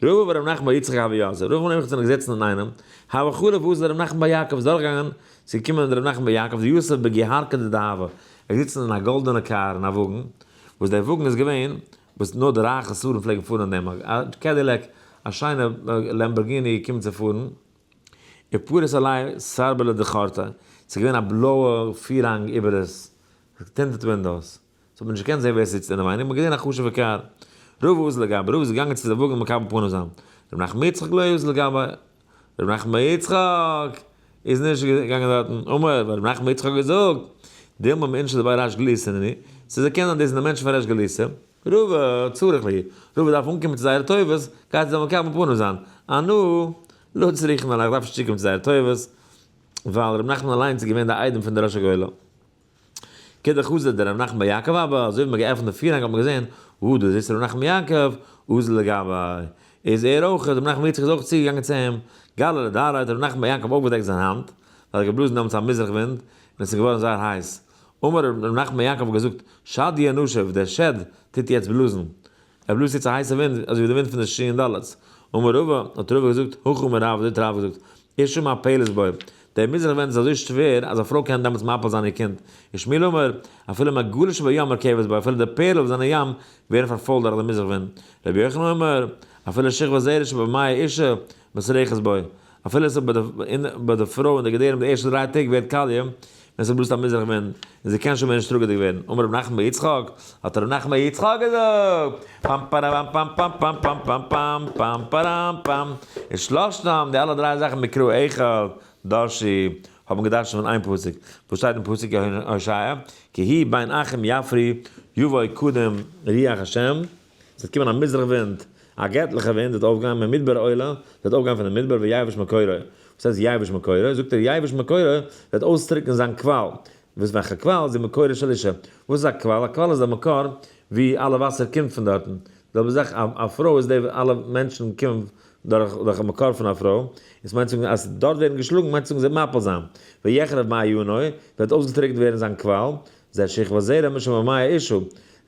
רבא ור' נחמן בר יצחק הוו יתבי, רבא און ר' נחמן זענען געזעצן אינאיינעם, הוה חליף ואזל ר' נחמן בר יעקב איז דורכגעגאנגען, ס'איז געקומען ר' נחמן בר יעקב דיתיב בגוהרקא דדהבא, ער איז געזיצן אין א גאלדענע קאר אין א וואגן, וואס דער וואגן איז געווען וואס נאר די רייכע שרים פלעגן פארן אין דעם, א Cadillac, א שיינע Lamborghini געקומען צו פארן, ופריס עליה סרבלא דכורתא, ס'איז געווען א בלויע פירהאנג איבער עס, tinted windows, ס'האט מען נישט געקענט זען ווער ס'זיצט אינעווייניג, מ'האט געזען א חשוב'ע קאר. רבא אזל לגביה, רבא איז געגאנגען צו די וואגן מקבל פנים זיין, ר' נחמן יצחק לא אזל לגביה, ר' נחמן יצחק איז נישט געגאנגען דארטן, אמר, ווייל ר' נחמן יצחק האט געזאגט, דילמא מאינשי דבי ריש גלותא נינהו, ס'איז זיי קענען דאס זענען מענטשן פון ריש גלותא, רבא צריך להו, רבא דארף אנקומען צו זייערע טובות, גייט ער זיי מקבל פנים זיין, אנא לא צריכנא לך, איך דארף נישט צוקומען צו זייערע טובות, ווייל ר' נחמן אליינס איז געווען די איידעם פון די ראש הגולה. כדחזא דר' נחמן בר יעקב אבא, אזוי ווי מ'האט געעפנט די פירהאנג האט מען געזען, וואו דא זיצט ר' נחמן יעקב, אזל לגביה, איז ער אויך, ר' נחמן יצחק איז אויך צוגעגאנגען צו אים, גלי לדרעיה האט ר' נחמן בר יעקב אויפגעדעקט זיין האנט, ווייל ער האט געבלאזן דעמאלטס א מזרח ווינט, און עס איז געווארן זייער הייס. אמר ר' נחמן בר יעקב האט געזאגט, שדיא נשיב, דער שד טוט יעצט בלאזן, ער בלאזט יעצט א הייסע ווינט, אזוי ווי די ווינט פון די שין דלת. אמר רבא, האט רבא געזאגט, הכי אמר רב, אזוי האט רב געזאגט, אשה מפלת בו, דער מזרח ווינט איז אזוי שווער אז א פרוי קען דעמאלטס מפיל זיין איר קינד. ושמואל אמר, אפילו מגולה שבים מרקבת בו, אפילו די פערל וואס זענען אין ים ווערן פארפוילט דורך די מזרח ווינט. רבי יוחנן אמר, אפילו שכבת זרע שבמעי אשה מסרחת בו, אפילו עס איז ביי די פרוי אין די געדערים די ערשטע דריי טעג ווערט קאליע ווען ס'בלאזט א מזרח ווינט און זי קען שוין מער נישט טראגעדיג ווערן, אמר ר' נחמן בר יצחק, האט ר' נחמן בר יצחק געזאגט, פאם פאראם פאם פאם פאם פאם פאם פאם פאם פאראם פאם, און שלשתם, די אלע דריי זאכן מקרא אחד דרשו, האבן געדרשנט פון איין פסוק, וואס שטייט אין פסוק אין הושע, כי הוא בין אחים יפרי יבוא קדם רוח השם, ס'וועט קומען א מזרח ווינט, א געטליכע ווינט וועט אויפגיין ממדבר עולה, וועט אויפגיין פון די מדבר ויבש מקורו. וואס הייסט יבש מקורו? זאגט ער יבש מקורו וועט אויסטרוקענען זיין קוואל. וואס וועלכע קוואל? זה מקורו של אישה. וואס איז א קוואל? א קוואל איז א מקור ווי אלע וואסער קומט פון דארטן. די זעלבע זאך א פרוי איז די אלע מענטשן קומען דורך דורך א מקור פון א פרוי. און ס'מיינט צו זאגן אז דארט ווערן געשלאגן מיינט צו זאגן זיי מפיל זיין. ויחרב מעיינו, וועט אויסגעטרוקנט ווערן זיין קוואל. זה שכבת זרע משבמעי אישה.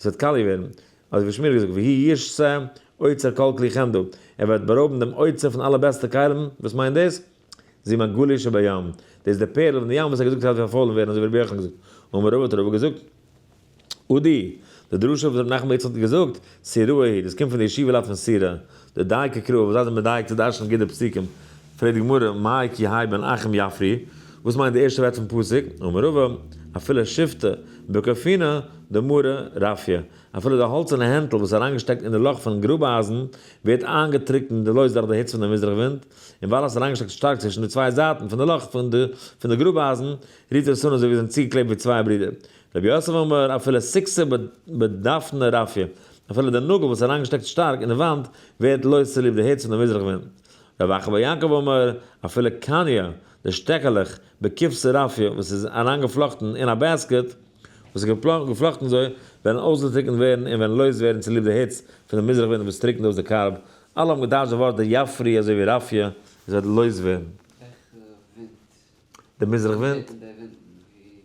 עס וועט קאליע ווערן. אזוי ווי שמואל האט געזאגט, והוא ישסה אוצר כל כלי חמדה, ער וועט בארויבן דעם אוצר פון אלע בעסטע כלים, וואס מיינט דאס? זו מגלית שבים, דאס איז די פערל פון די ים וואס ער האט געזאגט אז עס וועט פארפוילן ווערן, אזוי ווי רבי יוחנן האט געזאגט, אמר רבא האט רבא געזאגט, אודי, די דרשה וואס רבי נחמן בר יצחק האט געזאגט, סיראי היא, דאס קומט פון די ישיבה לייט פון סירא, דדייקי קראי, וואס זיי זענען מדייק צו דרש'נען גוט די פסוקים, פרעגט די גמרא, מאי כי האי בין אחים יפריעו, וואס מיינט די ערשטע ווערטער פון פסוק, אמר רבא, אפילו שיפטא בכופינא דמרא רפיא, אפילו די האלצערנע הענטל וואס איז אריינגעשטעקט אין די לאך פונעם גראב-אייזן ווערט איינגעטריקנט לויז דורך די היץ פון די מזרח ווינט, און ווייל עס איז אריינגעשטעקט שטארק צווישן די צוויי זייטן פון די לאך פון די גראב-אייזן, רופט עס אן אזוי ווי זיי זענען צוגעקלעבט ווי צוויי ברידער. רבי יוסף אמר, אפילו סיכתא בדפנא רפיא, אפילו די נאגל וואס איז אריינגעשטעקט שטארק אין די וואנט ווערט לויז צוליב די היץ פון די מזרח ווינט. רבי אחא בר יעקב אמר, אפילו קניא, די שטעקעלעך, בכבשא רפיא, וואס איז אריינגעפלאכטן אין א basket, וואס איז געפלאכטן אזוי, וועלן אויסגעטריקנט ווערן און וועלן לויז ווערן צוליב די היץ פון די מזרח ווינט וואס טריקנט אויס די קארב. אלע האבן געטייטשט די ווארט די יפרי אזוי ווי רפיא, עס וועט לויז ווערן. וועלכע ווינט? די מזרח ווינט. ווי זעט מען די ווינטן? ווי?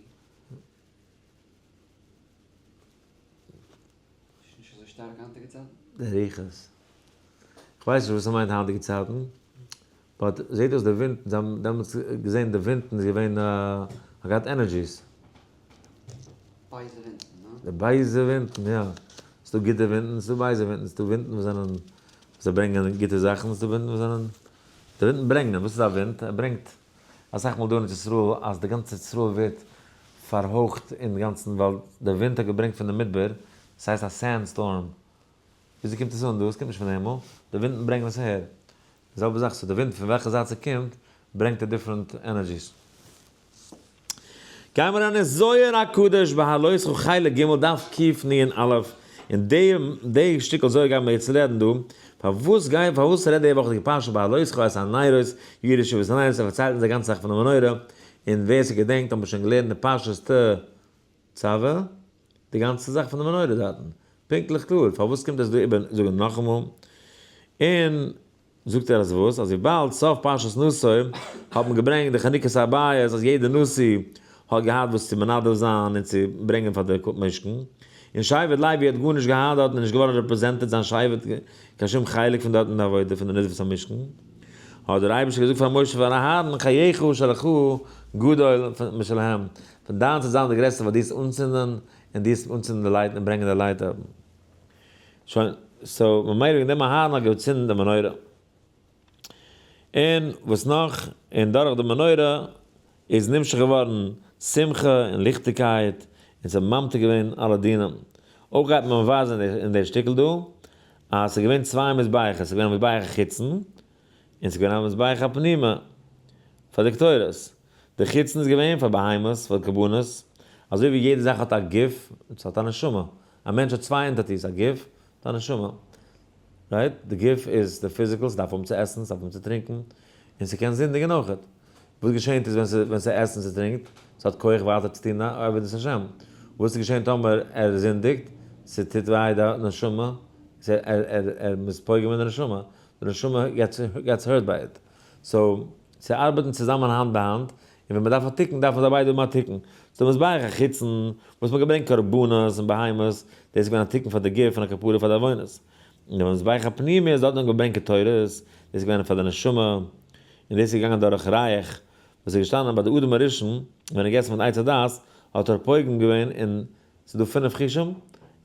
ס'איז נישט אזוי שטארק היינטיגע צייטן? די רוחות. כ'ווייס נישט וואס ס'מיינט היינטיגע צייטן, but זעט אויס די ווינטן, זיי האבן דעמאלטס געזען די ווינטן איז געווען, האט געהאט energies. בייזע ווינטן, הא? די בייזע ווינטן, יא. ס'דא גוטע ווינטן, ס'דא בייזע ווינטן, ס'דא ווינטן וואס זענען, זיי ברענגען גוטע זאכן, ס'דא ווינטן וואס זענען, די ווינטן ברענגען, וואס איז א ווינט? ער ברענגט אסאך מאל דא אין ארץ ישראל אז די גאנצע ארץ ישראל ווערט. פארהויכט אינגאנצן ווייל די ווינט האט געברענגט פון די מדבר, ס'הייסט א sand storm. וויאזוי קומט עס אן דא? עס קומט נישט פון הימל, די ווינטן ברענגען עס אהער. די זעלבע זאך, so די ווינט פון וועלכע זייט ס'קומט, ברענגט די different energies. גיימער אריין אין זוהר הקדוש בהעלותך חלק ג' דף קנ"א, און די שטיקל זוהר גיימער יעצט רעדן דא, פארוואס גיי פארוואס רעדט די וואכעדיגע פרשה בהעלותך את הנרות יאירו שבעת הנרות, ער פארציילט אונז די גאנצע זאך פון די מנורה, און ווער ס'געדענקט האבן מיר שוין געלערנט אין פרשת תצוה די גאנצע זאך פון די מנורה דארטן, פונקטליך קלאר, פארוואס קומט עס דא איבער זאגן נאכאמאל, און זאגט ער אז וואס? אז וויבאלד סוף פרשת נשא האט מען געברענגט די חנוכת הבית אז יעדער נשיא האט געהאט וואס צו מנדב זיין און צו ברענגען פאר די משכן, און שבט לוי האט גארנישט געהאט דארט און נישט געווארן represented זיין שבט קיין שום חלק פון דארט אין די עבודה פון די נדבת המשכן, האט דער אייבערשטער געזאגט פאר משה פאר אהרן חייך שלך גדול משלהם, פון דיינס איז זיין די גרעסטע ווייל דו וועסט אנצינדען און דו וועסט אנצינדן די light און ברענגען די light אויבן. שוין, so ממילא וועגן דעם אהרן האט געצינדן די מנורה. און וואס נאך, און דורך די מנורה איז נמשך געווארן שמחה און ליכטיגקייט, און ס'האט ממתיק געווען אלע דינים. אויך גייט מען מבאר זיין אין די שטיקל דא, אז ס'איז געווען צוויי מזבחות, ס'איז געווען א מזבח החיצון, און ס'איז געווען א מזבח הפנימי פאר די קטורת. די חיצון איז געווען פאר בהמות, פאר קרבנות, אזוי ווי יעדע זאך האט א גוף, ס'האט א נשמה. א מענטש האט צוויי entities, א גוף און א נשמה. Right? די גוף איז די physical, ס'דארף האבן צו עסן, ס'דארף האבן צו טרינקען, און ס'קען זינדיגן אויכעט. וואס געשענט איז ווען ס'עסט און ס'טרינקט, ס'האט כח ווייטער צו טון עבודת השם. וואס איז געשען טאמער ער זינדיגט, ס'טוט וויי די נשמה, ער איז פוגם אין די נשמה, די נשמה gets hurt by it. So, זיי ארבעטן צוזאמען האנט ביי האנט, און ווען מ'דארף א תיקון דארפן זיי ביידע האבן א תיקון. so מזבח החיצון, וואס מ'האט געברענגט קרבנות און בהמות, דאס איז געווען א תיקון פאר די גוף און א כפרה פאר די עוונות. און די מזבח הפנימי איז דארט נאר געברענגט קטורת, דאס איז געווען פאר די נשמה, און דאס איז געגאנגען דורך ריח, וואס איז געשטאנען ביי די אדם הראשון, ווען ער געגעסן פון עץ הדעת, האט ער פוגם געווען אין, ס'איז דא פינף חושים,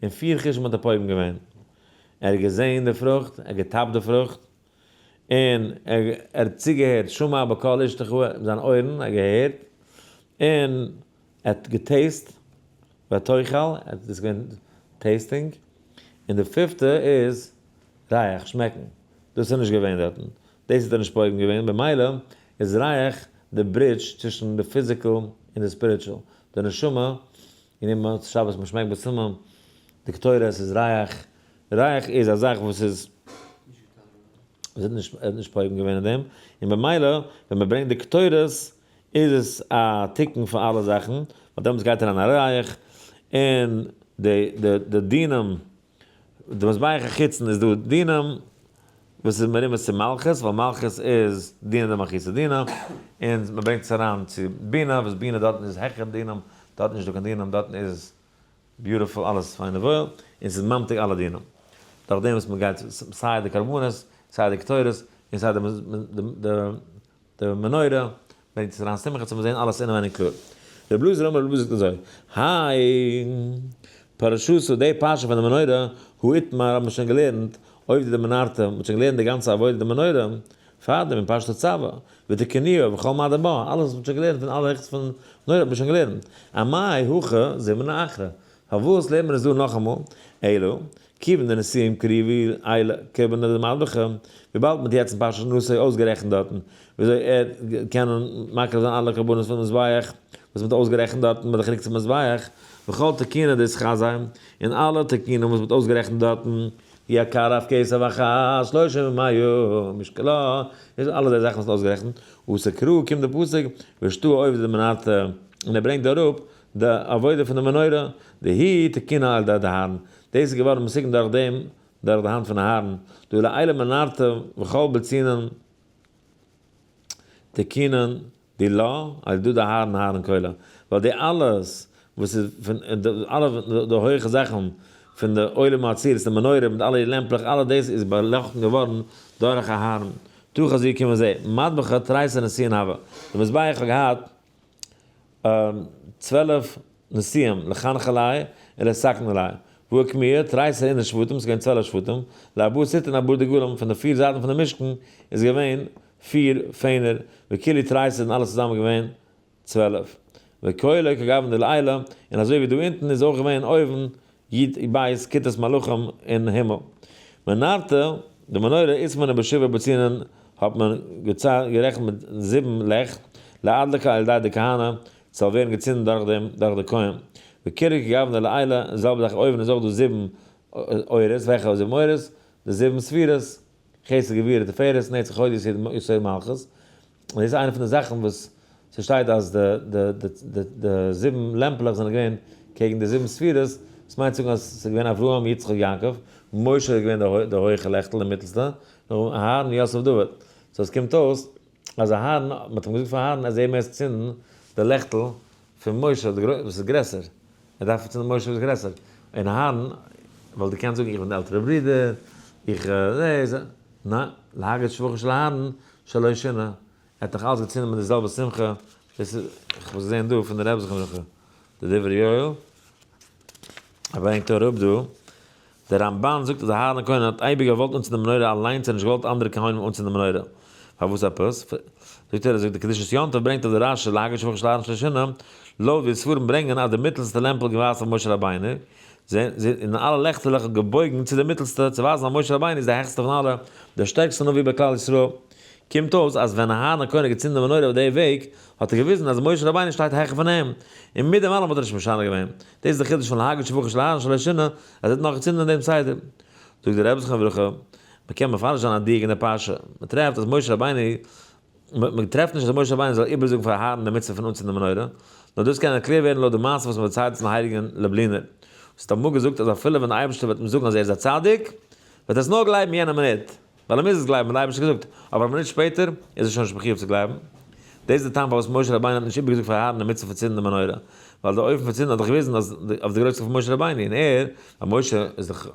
און פיר חושים האט ער פוגם געווען. ער האט געזען די פרוכט, ער האט געטאפט די פרוכט, און ער האט צוגעהערט שמע בקול אשתך מיט זיינע אויערן, ער האט געהערט, און ער האט גע taste, ותאכל, ער האט דאס געווען tasting, און די פיפטע איז ריח, שמעקן, דאס איז נישט געווען דארטן, דאס האט ער נישט פוגם געווען, במילא איז ריח די ברידזש צווישן די physical און די spiritual, די נשמה, און אין מוצאי שבת מען שמעקט בשמים, די קטורת איז ריח, ריח איז א זאך וואס איז. עס האט נישט, ער האט נישט פוגם געווען אין דעם, און במילא ווען מען ברענגט די קטורת איז עס א תיקון פאר אלע זאכן, ווייל דעמאלטס גייט אריין א ריח, און די די די דינים, די מזבח החיצון איז דא דינים וואס איז מרומז צו מלכות, ווייל מלכות איז דינא דמלכותא דינא, און מען ברענגט עס אריין צו בינה, וואס בינה דארטן איז העכער דינים, דארטן איז נישטא קיין דינים, דארטן איז beautiful אלעס פיין און וואויל, און ס'איז ממתיק אלע דינים. דורך דעם וואס מ'גייט סיי די קרבנות, סיי די קטורת, און סיי די מנורה, ברענגט עס אריין שמחה צו מ'זען אלעס אינעווייניג קלאר. רבי אלעזר אמר, רבי אלעזר זאגט אזוי, האי פרשתא, די פרשה פון די מנורה, הא איתמר האט מען שוין געלערנט, עובדא דמנרתא, מ'האט שוין געלערנט די גאנצע עבודה די מנורה, פארדעם אין פרשת תצוה, ותקנוה וכל מה דבה, אלעס וואס מ'האט שוין געלערנט פון אלע הלכות פון מנורה האט מען שוין געלערנט. אמאי הכא זימנא אחרא, פארוואס לערנט מען עס דא נאכאמאל? אלא, כיוון דנשיאים קריבי עייל קרבנא דמדבחא, וויבאלד מ'האט יעצט אין פרשת נשא אויסגערעכנט דארטן וויאזוי ער קענען מקריב זיין אלע קרבנות פון מזבח, וואס מ'האט אויסגערעכנט דארטן ביי די חנוכת המזבח, וכל תיקונא דאתחזי, און אלע תיקונים וואס מ'האט אויסגערעכנט דארטן, ווי א קרב כסף אחת שלושים ומאה משקלה, איז אלע די זאכן וואס אויסגערעכנט, אתא קרא קומט די פסוק ואשתעי עובדא דמנרתא, און ער ברענגט אראפ די עבודה פון די מנורה, דהיא תקונה על ידי אהרן, דאס איז געווארן מתוקן דורך דעם, דורך די האנט פון אהרן, דהא לעילא מנרתא וכל בצינן תקינן די לא, אז דא די אהרן אהרן כולא, ווייל די אלעס וואס איז פון די אלע די הויכע זאכן פון די עולם האצילות די מנורה מיט אלע לעמפלעך אלע דאס איז באלאכטן געווארן דורך אהרן, תא חזי קום און זע, מטבחא תריסר נשיאין הוה, די מזבח האט געהאט 12 נשיאים לחנך עלי ולתקן עלי, והא אוקמוה תריסר אינון שבטים, ס'איז געווען 12 שבטים, לארבעה סיטין ארבעה דגלים, פון די פיר זייטן פון די משכן איז געווען פיר פענער, וכולהו תריסר און אלעס צוזאמען געווען 12. וכולא כגוון דלעילא, און אזוי ווי דא אונטן איז אויך געווען אויבן י ב כיתות מלאכים אין הימל. מנרתא, די מנורה איז מען בשבעה בצינען האט מען גערעכנט מיט זיבן לעכט, להדלקה על ידי די כהנא, ס'זאל ווערן געצינדן דורך דעם דורך די כהן. וכולא כגוון דלעילא, די זעלבע זאך אויבן איז אויך דא זיבן אורות, וועלכע זיבן אורות? די זיבן ספירות, חסד גבורה תפארת נצח הוד יסוד מלכות, און דאס איז איינע פון די זאכן וואס ס'שטייט אז די זיבן לעמפלעך זענען געווען קעגן די זיבן ספירות, דאס מיינט צו זאגן אז ס'איז געווען אברהם יצחק יעקב, משה איז געווען די הויכע לעכטל די מיטלסטע, נאכדעם אהרן יוסף דוד, so עס קומט אויס אז אהרן, מ'האט אים געזאגט פאר אהרן אז ער מוז צינדן די לעכטל פון משה וואס איז גרעסער, ער דארף צינדן משה וואס איז גרעסער, און אהרן וואלט געקענט זאגן איך בין די עלטערע ברודער, איך ניין, להגיד שבחו של אהרן שלא שינה, ער האט נאך אלץ געצינדן מיט די זעלבע שמחה, דאס איז, איך האב עס געזען דא פון די רבי זכרונו לברכה, די דברי יואל, ער ברענגט אראפ דא, דער רמבן זאגט אז אהרן הכהן האט אייביג געוואלט אנצינדן די מנורה אליינס און נישט געוואלט אנדערע כהנים אנצינדן די מנורה, פארוואס עפעס? זאגט ער אז די קדושת יום טוב ברענגט אויף די רשי להגיד שבחו של אהרן שלא שינה, לויט ווי די ספרים ברענגען אז די מיטלסטע לעמפל געווייזט אויף משה רבינו, און אלע לעכטעלעך געבויגן צו די מיטלסטע צו ווייזן אז משה רבינו איז די העכסטע פון אלע, דער שטערקסטע נביא ביי כלל ישראל. קומט אויס אז ווען אהרן הכהן האט געצינדן די מנורה אויף די וועג, האט ער געוויזן אז משה רבינו שטייט העכער פון אים, און מיט דעם אלעם האט ער נישט משנה געווען. דאס איז די חידוש פון להגיד שבחו של אהרן שלא שינה, אז ער האט נאך געצינדן אין דעם סדר. זאגט דער רבי זכרונו לברכה, מען קען מפרש זיין א דיוק אין די פרשה, מען טרעפט אז משה רבינו, מען טרעפט נישט אז משה רבינו זאל איבערזאגן פאר אהרן די מצוה פון אנצינדן די מנורה, נאר דאס קען ערקלערט ווערן לויט די מעשה וואס מען דערציילט פון הייליגן לובלינער, וואס האט אמאל געזאגט אז אפילו ווען דער אייבערשטער וועט אים זאגן אז ער איז א צדיק, וועט ער עס נאר גלייבן יענע מינוט, ווייל ער מוז עס גלייבן ווייל דער אייבערשטער האט געזאגט, אבער א מינוט שפעטער איז ער שוין נישט מחויב צו גלייבן. דאס איז די טעם פארוואס משה רבינו האט נישט איבערגעזאגט פאר אהרן די מצוה פון צינדן די מנורה, ווייל די אופן פון צינדן האט דאך געוויזן אז אויף די גרויסקייט פון משה רבינו, און ער, ווייל משה איז דאך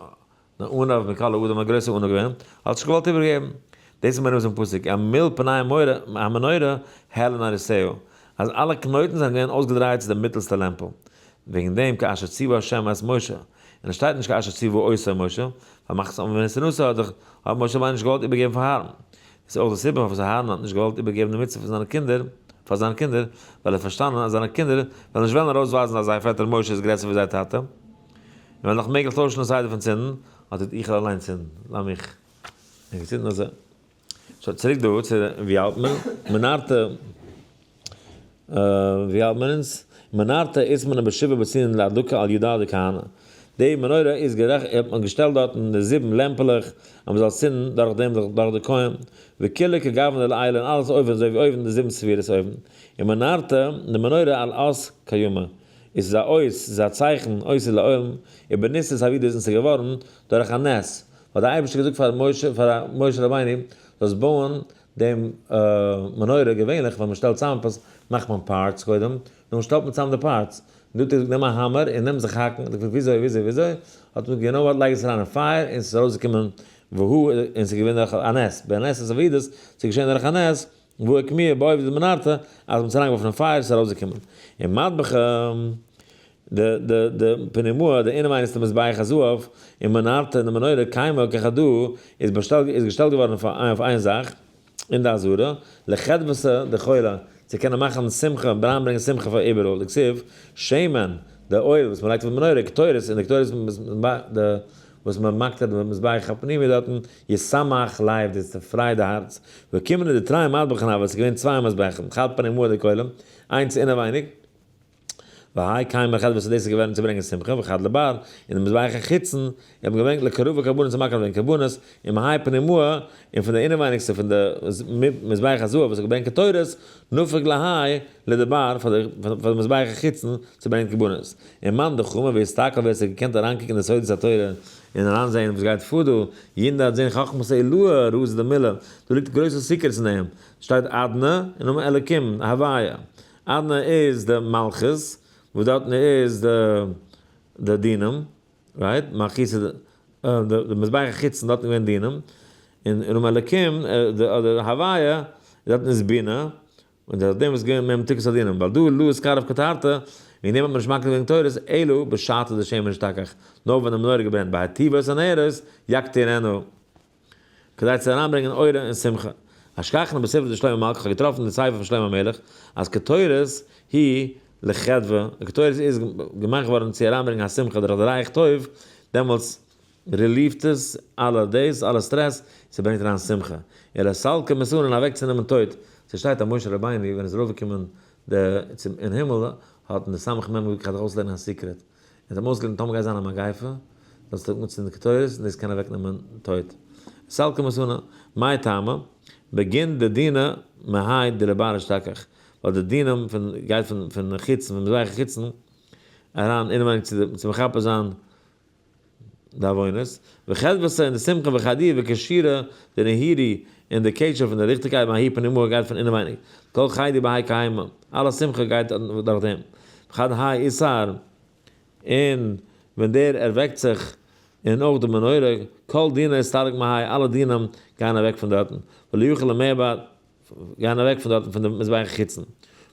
דער עניו מכל האדם א גרויסער עניו געווען, האט נישט געוואלט איבערגעבן. דאס איז מרומז אין פסוק, אל מול פני המנורה העלו נרותיה, אז אלע קנויטן זענען געווען אויסגעדרייט צו די מיטלסטע לעמפל. וועגן דעם כאשר ציוה ה' את משה, און עס שטייט נישט כאשר ציוה אותו משה, ווייל מחצית אמתינתו האט דאך האט משה רבינו נישט געוואלט איבערגעבן פאר אהרן. דאס איז אויך די סיבה פארוואס אהרן האט נישט געוואלט איבערגעבן די מצוה פון זיינע קינדער פאר זיינע קינדער, ווייל ער האט פארשטאנען אז זיינע קינדער וועלן נישט וועלן ארויסווייזן אז זייער פעטער משה איז גרעסער ווי זייער טאטע, און וועלן נאך מעגליך טוישן די סדר פון צינדן, האט ער איך וועל אליין צינדן, לאמיך און געצינדן אזוי. so צוריק דא צו ווי האלט מען? מנרתא ווי האלט מען אונז? מנרתא איז מען בשבעה בצינען להדלקה על ידא דכהנא. די מנורה איז גערעכט האט מען געשטעלט דארטן די זיבן לעמפעלעך אז מען זאל צינדן דורך דעם דורך די כהן וכולא כגוון דלעילא און אלעס אויבן אזוי ווי אויבן די זיבן ספירות אויבן. און מנרתא די מנורה על אות קיימא איז איז א אות איז א צייכן אות איז לעולם ובניסא עבידא איז און ס'איז געווארן דורך א נס האט דער אייבערשטער געזאגט פאר משה פאר משה רבינו זאלסט בויען דעם מנורה, געווענליך ווען מען שטעלט צאם עפעס מאכט מען parts קודם, נאכדעם שטעלט מען צאם די parts, דא האט ער געזאגט נעם א האמער און נעם זיך האקן, האט ער געפרעגט וויאזוי וויאזוי וויאזוי, האט מען געזאגט you know what לייג עס אריין אין פייער און ס'איז ארויסגעקומען והוא און ס'איז געווען דורך א נס, בנס איז אבידות, ס'איז געשען דורך א נס, והוא הקמיע באויב די מנרתא, אז מ'האט עס אריינגעווארפן אין פייער איז עס ארויסגעקומען. און מטבחה. די די די פנימאה, די אינעווייניגסטע מזבח הזהב, און מנרתא און די מנורה קיימא כחדא איז באשטעלט איז געשטעלט געווארן אויף אויף איין זאך, אין די עזרה, לחדוותא דכולא, צו קענען מאכן שמחה, אריינברענגען שמחה פאר איבעראל, דכתיב, שמן, די oil וואס מ'לייגט אויף די מנורה, קטורת, און די קטורת די וואס מ'מאכט די מזבח הפנימי דארטן, ישמח לב, דאס צעפרייט די הארץ, וקומען די תרי מטבחין הוה, עס איז געווען צוויי מזבחים, חד פנימאה דכולא, איינס אינעווייניג, והאי קיימא חד וואס דאס איז געווען צו ברענגען שמחה, וחד לבר, און די מזבח החיצון, האט מען געברענגט לקרבה קרבנות צו מקריב זיין קרבנות, און מהאי פנימאה, און פון די אינעווייניגסטע פון די מזבח הזהב וואס האט געברענגט קטורת, נפק להאי לדבר, פאר די מזבח החיצון צו ברענגען קרבנות. און מאן דחמא ויסתכל ווער עס האט געקענט אריינקוקן אין די סודות התורה און אריינזעהן וואס גייט פאר דא, יונדע זעהן חכמת עילאה רזא דמילא, דא ליגט גרויסע secrets אין דעם, שטייט אדנא און נאמען אלקים, הוויה. אדנא איז די מלכות, וואס דארטן איז די דינים, right? מלכות איז די מזבח החיצון דארטן איז געווען דינים, און רום אלקים, אדער הוויה, דארטן איז בינה, און דורך דעם איז געווען ממתקת הדינים, ווייל דא לא אתקרב קטרתא, וועגן דעם האט מען נישט מקריב געווען קטורת, אלא בשעתא דשמן אשתכח, נאר ווען די מנורה געברענט, בהיטיבו את הנרות יקטירנה. כדי צו אריינברענגען אורה און שמחה. אשכחנה בספר דשלמה מלכא, כ'האב געטראפן אין די ספר פון שלמה המלך, אז קטורת היא לחדוה, די קטורת איז געמאכט געווארן צו אריינברענגען א שמחה דורך די ריח טוב, דעמאלטס relieve ט עס אלע דאס, אלע סטרעס, ס'ברענגט אריין שמחה. און לסלקא מיתתא און אוועקצונעמען טויט. ס'שטייט אז משה רבינו ווען ער איז ארויפגעקומען די צום אין הימל האט אים די סמך מם געזאגט איך גיי דיך אויסלערנען א secret. ער האט אים אויסגעלערנט טאמער גייט זיין א מגיפה זאלסטו אנצינדן קטורת און דאס קען אוועקנעמען טויט. סלקא מיתתא, מאי טעמא? בגין דדינא מהאי דלבר אשתכח, ווייל די דינים פון גייט פון פון חיצון פון מזבח החיצון אריין אינעווייניג צו די צו מכפר זיין די עוונות, וחדוותא און די שמחה וחדי וכשירא דנהירי און די קשר פון די ליכטיגקייט מהאי פנימאה גייט פון אינעווייניג, כל חדי בהאי קיימא, אלע שמחה גייט דורך דעם, וכד האי איתער, און ווען דער ערוועקט זיך און אויך די מנורה, כל דינא אסתלק מהאי, אלע דינים גייען אוועק פון דארטן, ולא יוכל למעבד, גייען אוועק פון דארטן פון די מזבח החיצון,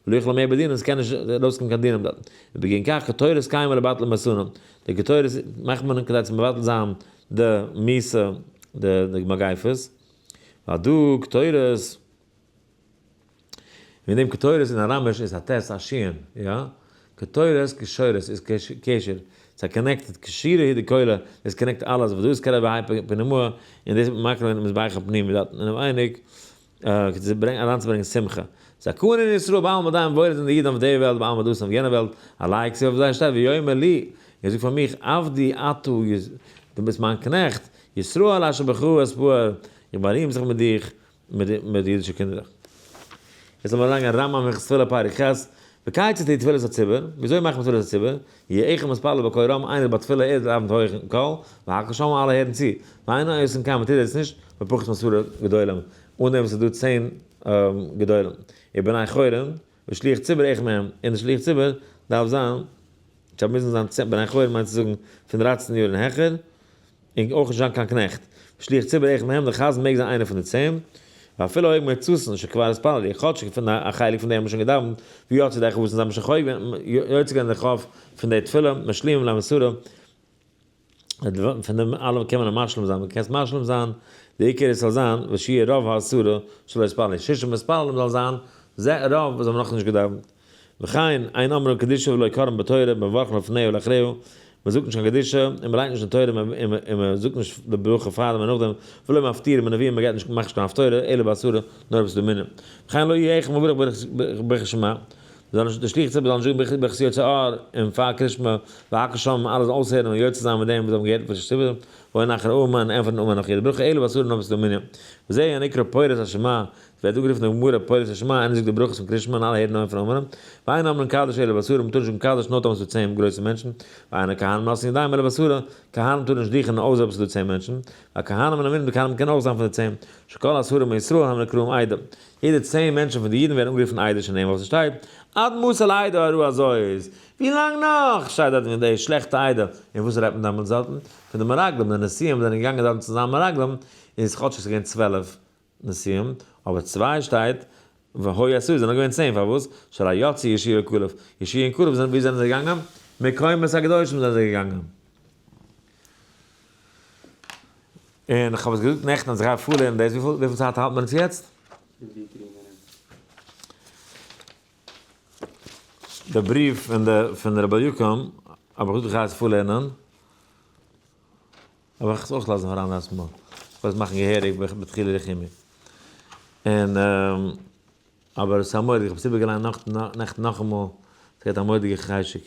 ולא יוכל למעבד דינא, עס קען נישט ארויסקומען קיין דינים דארטן, ובגין כך קטורת קיימא לבטל מיתתא, די קטורת מאכט מען כדי צו מבטל זיין די מיתה, די מגיפות, והדא קטורת. וועגן דעם קטורת אין אראמיש איז א ט' א שין, יא? קטורת קשורת איז קשר, ס'איז א connected, קשירה היא די קולא, דאס connect אלעס, וואס דא איז קרב בהאי פנימאה, און דאס איז מקרב אינעם מזבח הפנימי דארטן אינעווייניג, אריינצוברענגען שמחה. זכאין ישראל בעלמא דין וואויל זענען די אידן אויף די וועלט בעלמא דאתים אויף יענע וועלט, עלי כתיב אויף זיי שטייט ויאמר לי, ער זאגט פאר מיך עבדי אתה, דו ביסט מיין קנעכט, ישראל אשר בך אתפאר, איך בארים זיך מיט דיך, מיט די אידישע קינדערלעך. יעצט לאמיר אריינגיין רמב ם הלכות תפילה פרק ח', וכיצד תהיה תפילת הציבור, וויאזוי מאכט מען תפילת הציבור, יהא אחד מתפלל בקול רם, איינער ביי תפילה ער דאווענט הויך אין קול, והכל שומעים אלע הערן צו, ואינו עושין כן מען טוט דאס נישט, בפחות מעשרה גדולים, אן דעם וואס איז דא 10 גדולים, ובני חורין, ושליח ציבור אחד מהם, און די שליח ציבור דארף זיין, מוזן זיין 10, בני חורין מיינט צו זאגן פון 13 יאר און העכער, און אויך נישט זיין קיין קנעכט. שליח ציבור אחד מהם, דער חזן מעג זיין איינער פון די 10. ואפילו אויב מקצתן שכבר התפללו, כאטש פון א חלק פון די האבן שוין געדאווענט, ויצאו ידי חובתן, זיי האבן שוין חוג יוצא געווען די חוב פון די תפילה, משלימים לעשרה, פון דעם אלעם קען מען משלים זיין, מען קען עס משלים זיין, די עיקר איז ס'זאל זיין, ושיהיה רוב העשרה שלא התפללו, ששה מתפללים זאל זיין, זה רוב וואס האבן נאכנישט געדאווענט. וכן, אין אומרים קדושה ולא קוראים בתורה, מברכין לפניה ולאחריה, מען זאגט נישט קיין קדושה, און מען ליינט נישט די תורה, און מען זאגט נישט די ברכה פארדעם און נאכדעם, ולא מפטירין בנביאים, מען גייט נישט, מאכט נישט קיין הפטורה, אלא בעשרה, נאר אויב עס איז דא מנין. וכן לא יהיה אחד מברך ברכת שמע, זאל נישט, די שליח ציבור זאל נישט זאגן ברכת יוצר אור, און פאר קריאת שמע, והכל שומעים, אלע זאלן אויסהערן און יוצא זיין מיט דעם וואס זיי האבן געהערט פון שליח ציבור, ועונין אחר אמן, ענטפערן אמן נאך יעדע ברכה, אלא בעשרה נאר אויב עס איז דא מנין. וזה הנקרא פורס השמע, ווערט אנגערופן אין גמרא פורס השמע, איינער זאגט די ברכות פון קריאת שמע און אלע הערן אויף פון אמן, ואין אומרים קדיש אלא בעשרה, מ'טאר נישט זאגן קדיש נאר טאמער ס'איז דא 10 גרויסע מענטשן, ואין הכהנים נושאין ידיים אלא בעשרה, כהנים טארן נישט דוכענען אויסער אויב ס'איז דא 10 מענטשן, והכהנים מן המנין, די כהנים קענען אויך זיין פון די 10, שכל עשרה מישראל הם נקראים עדה, יעדע 10 מענטשן פון די אידן ווערן אנגערופן עדה שנאמר וואס ס'שטייט, עד מתי לעדה הרעה הזאת, ווי לאנג נאך שטייט דארט וועגן די שלעכטע עדה, און וואס רעדט מען דעמאלטס דארטן? פון די מרגלים, די נשיאים זענען געגאנגען דארטן צו זיין מרגלים, איז כאטש עס איז געווען 12 נשיאים, אבער צוויי שטייט, והיו עשרה זענען געווען 10, פארוואס? שהרי יצאו יהושע וכלב, יהושע און כלב זענען, וואו זענען זיי געגאנגען? מקומות הקדושים זענען זיי געגאנגען. און איך האב עס געזאגט נעכטן אז איך גיי פארלערנען דאס, וויפיל צייט האלט מען עס יעצט? די בריוו פון רבי אליקים האב איך געזאגט איך גיי עס פארלערנען. אבער איך וועל עס אויך לאזן פאר אן אנדערס מאל. איך וועל עס מאכן געהעריג בתחילה רחימי. און אבער עס איז א מורא'דיגע, איך האב עס איבערגעליינט נעכטן נאכאמאל, עס געבט א מורא'דיגע חשק.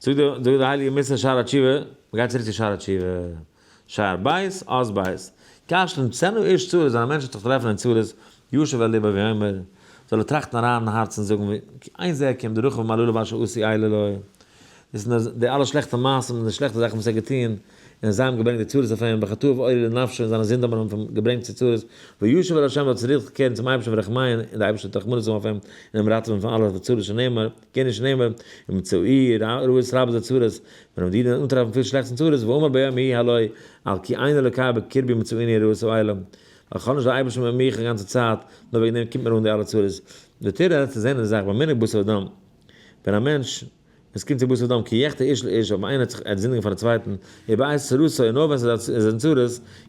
זאגט די הייליגע מוסר שער התשובה, מ'גייט צוריק צו שער התשובה, שער בית, אות בית. כאשר תמצאנו איש צרות, ווען א מענטש וועט זיך טרעפן אין צרות, ישוב אל לבו ויאמר, זאל ער טראכטן אריין אין הארץ און זאגן, כי אין זה כי אם דרכיו המעללים אשר עשו אלה לו. דאס זענען די אלע שלעכטע מעשים און די שלעכטע זאכן וואס ער האט געטון, און זיי האבן געברענגט די צרות אויף אים, וחטאיו אורו לנפשו, און זיינע זינד האבן אים געברענגט צו צרות, וישוב אל ה' זאל צוריקקערן צום אייבערשטן ורחמיהן, און דער אייבערשטער וועט רחמנות האבן אויף אים, און אים ראטעווען פון אלע צרות שנאמר, כן שנאמר, ומצאוהו רעות רבות וצרות, ווען די אידן אנטרעפן פיל שלעכטס און צרות, ואמר ביום ההוא הלא, על כי אין אלוקי בקרבי מצאוני הרעות האלה, ווייל איך האב נישט דער אייבערשטער מיט מיך א גאנצע צייט, נאר וועגן דעם קומט מיר אן די אלע צרות. ותראה, צו זען די זאך, במנהג בשר ודם, ווען א מענטש. עס קומט צו בשר ודם, כי יחטא איש לאיש, אויב איינער האט זיך ער האט זינדיגן פארן צווייטן, ובעת צרתו, און נאר ווען ס'איז אין צרות,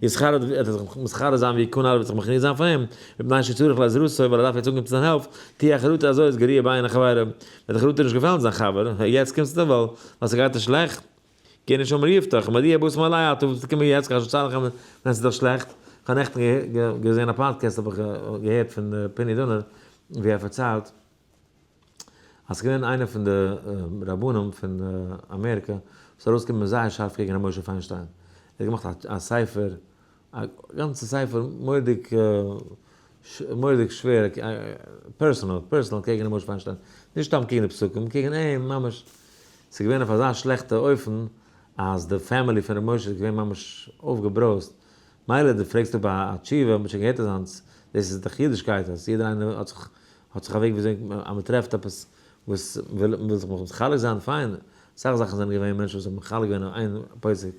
יתחרט, וועט ער זיך מתחרט זיין ויכנע וועט זיך מכניע זיין פאר אים, מפני שצריך לעזרתו, ווייל ער דארף יעצט אנקומען צו זיין העלף, תהיה החרטה הזאת גרועה בעיני חברו, וועט די חרטה נישט געפעלן זיין חבר, יעצט קומסטו ווייל ס'גייט דיר שלעכט, כי הנה שומר יפתח, מדוע באתם אלי עתה, וואס קומען יעצט כאשר צר לכם ווען ס'איז דאך שלעכט, כ'האב נעכטן געזען א פאדקעסט האב איך געהערט פון פיני דונער ווי ער פארציילט אז ס'איז געווען איינער פון די רבנים פון אמעריקא וואס איז ארויסגעקומען זייער שארף קעגן ר' משה פיינשטיין, ער האט געמאכט א ספר, א גאנצע ספר מורא'דיג מורא'דיג שווער, personal, personal קעגן ר' משה פיינשטיין, נישט סתם קעגן די פסקים, קעגן אים ממש, ס'איז געווען אויף אזא שלעכטע אופן אז די family פון ר' משה איז געווען ממש אויפגעברויזט, מילא דו פרעגסט אפ א תשובה, מ'האט שוין געהערט אזאנס, דאס איז דאך אידישקייט אז יעדער איינער האט זיך האט זיך א וועג וויאזוי אז מ'טרעפט עפעס וואס מ'וויל מ'וויל זיך מחלק זיין, פיין, אסאך זאכן זענען געווען מענטשן וואס האבן מחלק געווען אין איין פוסק,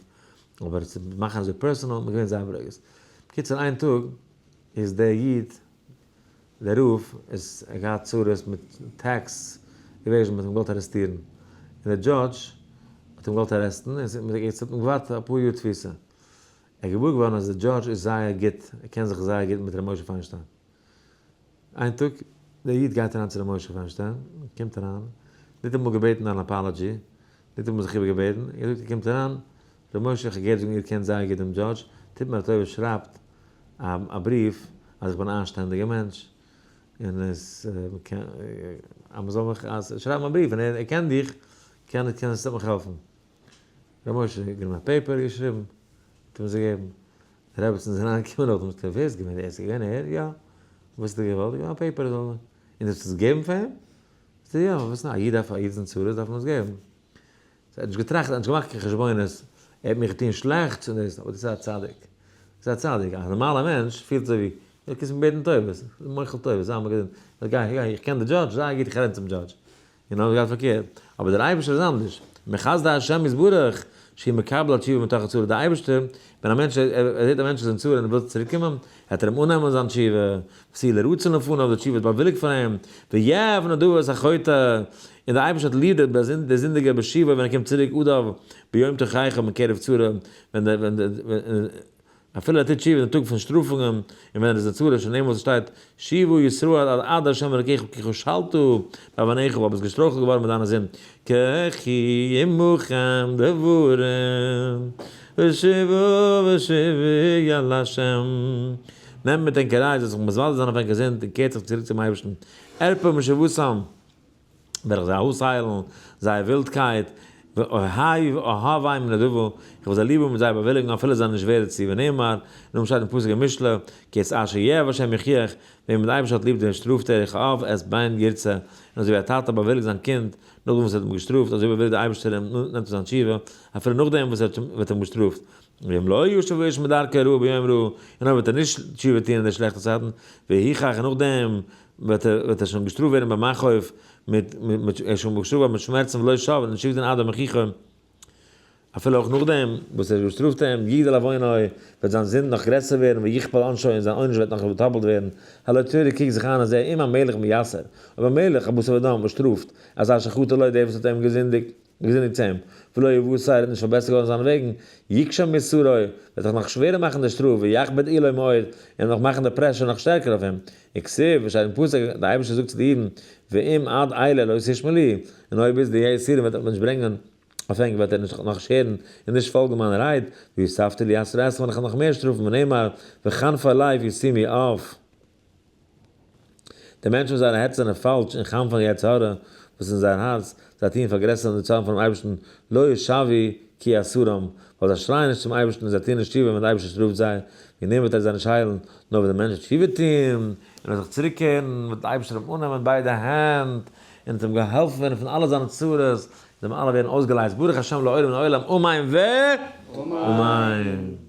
אבער צו מאכן אזוי personal, מ'איז געווען זייער ברוגז. בקיצור איין טאג איז דער איד, דער רב, איז ער געהאט צרות מיט tax evasion, מ'האט אים געוואלט ארעסטירן, און דער דזשאדזש האט אים געוואלט ארעסטן, און ס'האט אים געווארט אפאר יאר תפיסה. ער איז געוואר געווארן אז דער דזשאדזש איז זייער גוט, ער קען זיך זייער גוט מיט ר' משה פיינשטיין. איין טאג, דער איד גייט אריין צו ר' משה פיינשטיין, קומט אריין, ניטאמאל געבעטן אן apology, ניטאמאל זיך איבערגעבעטן, ער זאגט ער קומט אריין, ר' משה איך האב געהערט זאגן איר קענט זייער גוט דעם דזשאדזש, טוט מיר א טובה שרייבט א בריוו אז איך בין א איינשטענדיגער מענטש, און עס אז מען זאל מיך שרייבן א בריוו און ער קען דיך, קען קען עס מיך העלפן. ר' משה האט גענומען א paper געשריבן, האט אים עס געגעבן, די רעבעצן איז אריין געקומען נאכדעם זאגט ער ווער איז געווען דער איז געווען ער? יא. וואס האט ער געוואלט? געבן א paper זאל ער, און דו האסט עס געגעבן פאר אים? זאגט ער יא, וואס א איד דארף א איד איז אין צרות דארף מען עס געבן. ער האט נישט געטראכט, ער האט נישט געמאכט קיין חשבונות, ער האט מיך געטון שלעכטס און דאס, אבער דאס איז א צדיק. דאס איז א צדיק. א נארמאלער מענטש פילט אזוי ווי, דו קומסט מיר בעטן טובות, מוחל טובות, זיי מיר געזונט, גיי, גיי, איך קען די דזשאדזש זייער גוט, איך רעד צום דזשאדזש. און אויך גייט פארקערט. אבער דער אייבערשטער איז אנדערש. מחסדי השם יתברך שהוא מקבל התשובה מתוך הצרה, דער אייבערשטער, ווען א מענטש, ער זעט א מענטש איז אין צרה און ער וויל צוריק קומען, וועט ער אים אננעמען זיין תשובה, ותהי לרצון לפניו, די תשובה איז באוויליגט פאר אים, ויאהב נדבת החוטא, און דער אייבערשטער האט ליב דער זינדיגער בשובו ווען ער קומט צוריק אדיו ביום תוכחה מקרב צרה, ווען דער ווען דער אפילו ער טוט תשובה אין די טאג פון שטראפונגען, און ווען ער איז אין צרה, שנאמר וואס עס שטייט, שובה ישראל אל עד ה' אלקיך כי כשלת בעונך, ווייל ביסט געשטרויכלט געווארן מיט דיינע זינד, קחו עמכם דברים ושובו ושובו אל ה', נעמט מיט ענקער רייד, זאלט זיך מתוודה זיין אויף ענקער זינד און קערט זיך צוריק צום אייבערשטן, ארפא משובתם. וועל איך זיי אויסהיילן זייער ווילדקייט, ואוהבם בנדבה, איך וועל זיי ליב האבן מיט זייער באוויליגונג אפילו זיי זענען נישט ווערד דערצו, ונאמר, נאכדעם שטייט אין פסוק אין משלי, כי את אשר יאהב השם יוכיח, וועמען דער אייבערשטער האט ליב דעם שטראפט ער, כאב את בן ירצה, און אזוי ווי א טאטע באוויליגט זיין קינד נאכדעם וואס ער האט אים געשטראפט, אזוי באוויליגט דער אייבערשטער אים, נעמט ער זיין תשובה, אפילו נאכדעם וואס ער וועט אים געשטראפט. ואם לא ישוב האיש מדרכו הרעה ביום רעה, און אויב וועט ער נישט תשובה טון אין די שלעכטע צייטן, והוכח, און נאכדעם וועט ער וועט ער שוין געשטראפט ווערן במכאוב, מיט מיט ער איז שוין געשטראפט געווארן מיט שמערצן ולא שב, און נישט תשובה טון עד המוכיחו, אפילו אויך נאכדעם וואס ער געשטראפט אים, יגדל עוונו, וועט זיין זינד נאך גרעסער ווערן, ויכפל עונשו, און זיין עונש וועט נאך דאפלט ווערן, הלא תורי קוק זיך איין און זע, אם המלך מייסר, אויב א מלך, א בשר ודם, באשטראפט, אזא שחטא לו, דער וואס האט אים געזינדיגט, געזינדיגט צו אים, ולא יבשר, ער האט נישט פארבעסערט געווארן זיינע וועגן, יקשה מסורו, וועט זיך נאך שווערער מאכן די שטראף, ויכביד עולו מאוד, און נאך מאכן די pressure נאך שטערקער אויף אים. וכתיב, וואס שטייט אין פסוק, דער אייבערשטער זאגט צו די אידן, ואם עד אלה לא תשמעו לי, און אויב ביז די יסורים וועט מען נישט ברענגען אויף ענק וועט ער נישט נאך הערן און נישט פאלגן מיינע רייד, והוספתי ליסר אתכם וועל איך נאך מער שטראפן, ונאמר, וחנפי לב ישימו אף. די מענטשן וואס זייערע הערצער זענען פאלש און חנפן יצר הרע וואס איז אין זייער הארץ, זיי טוען פארגרעסערן די צארן פונעם אייבערשטן, לא ישבו כי יסורם, ווייל זיי שרייען נישט צום אייבערשטן און זיי טוען נישט תשובה ווען דער אייבערשטער שטראפט זיי, וועגן דעם וועט ער זיי נישט היילן, נאר ווען דער מענטש וועט תשובה טון און וועט זיך צוריקקערן, וועט דער אייבערשטער אים אננעמען ביידע הענט און וועט אים געהאלפן ווערן פון אלע זיינע צרות, און זיי וועלן אלע ווערן אויסגעלייזט, ברוך השם לעולם לעולם, אמן ואמן.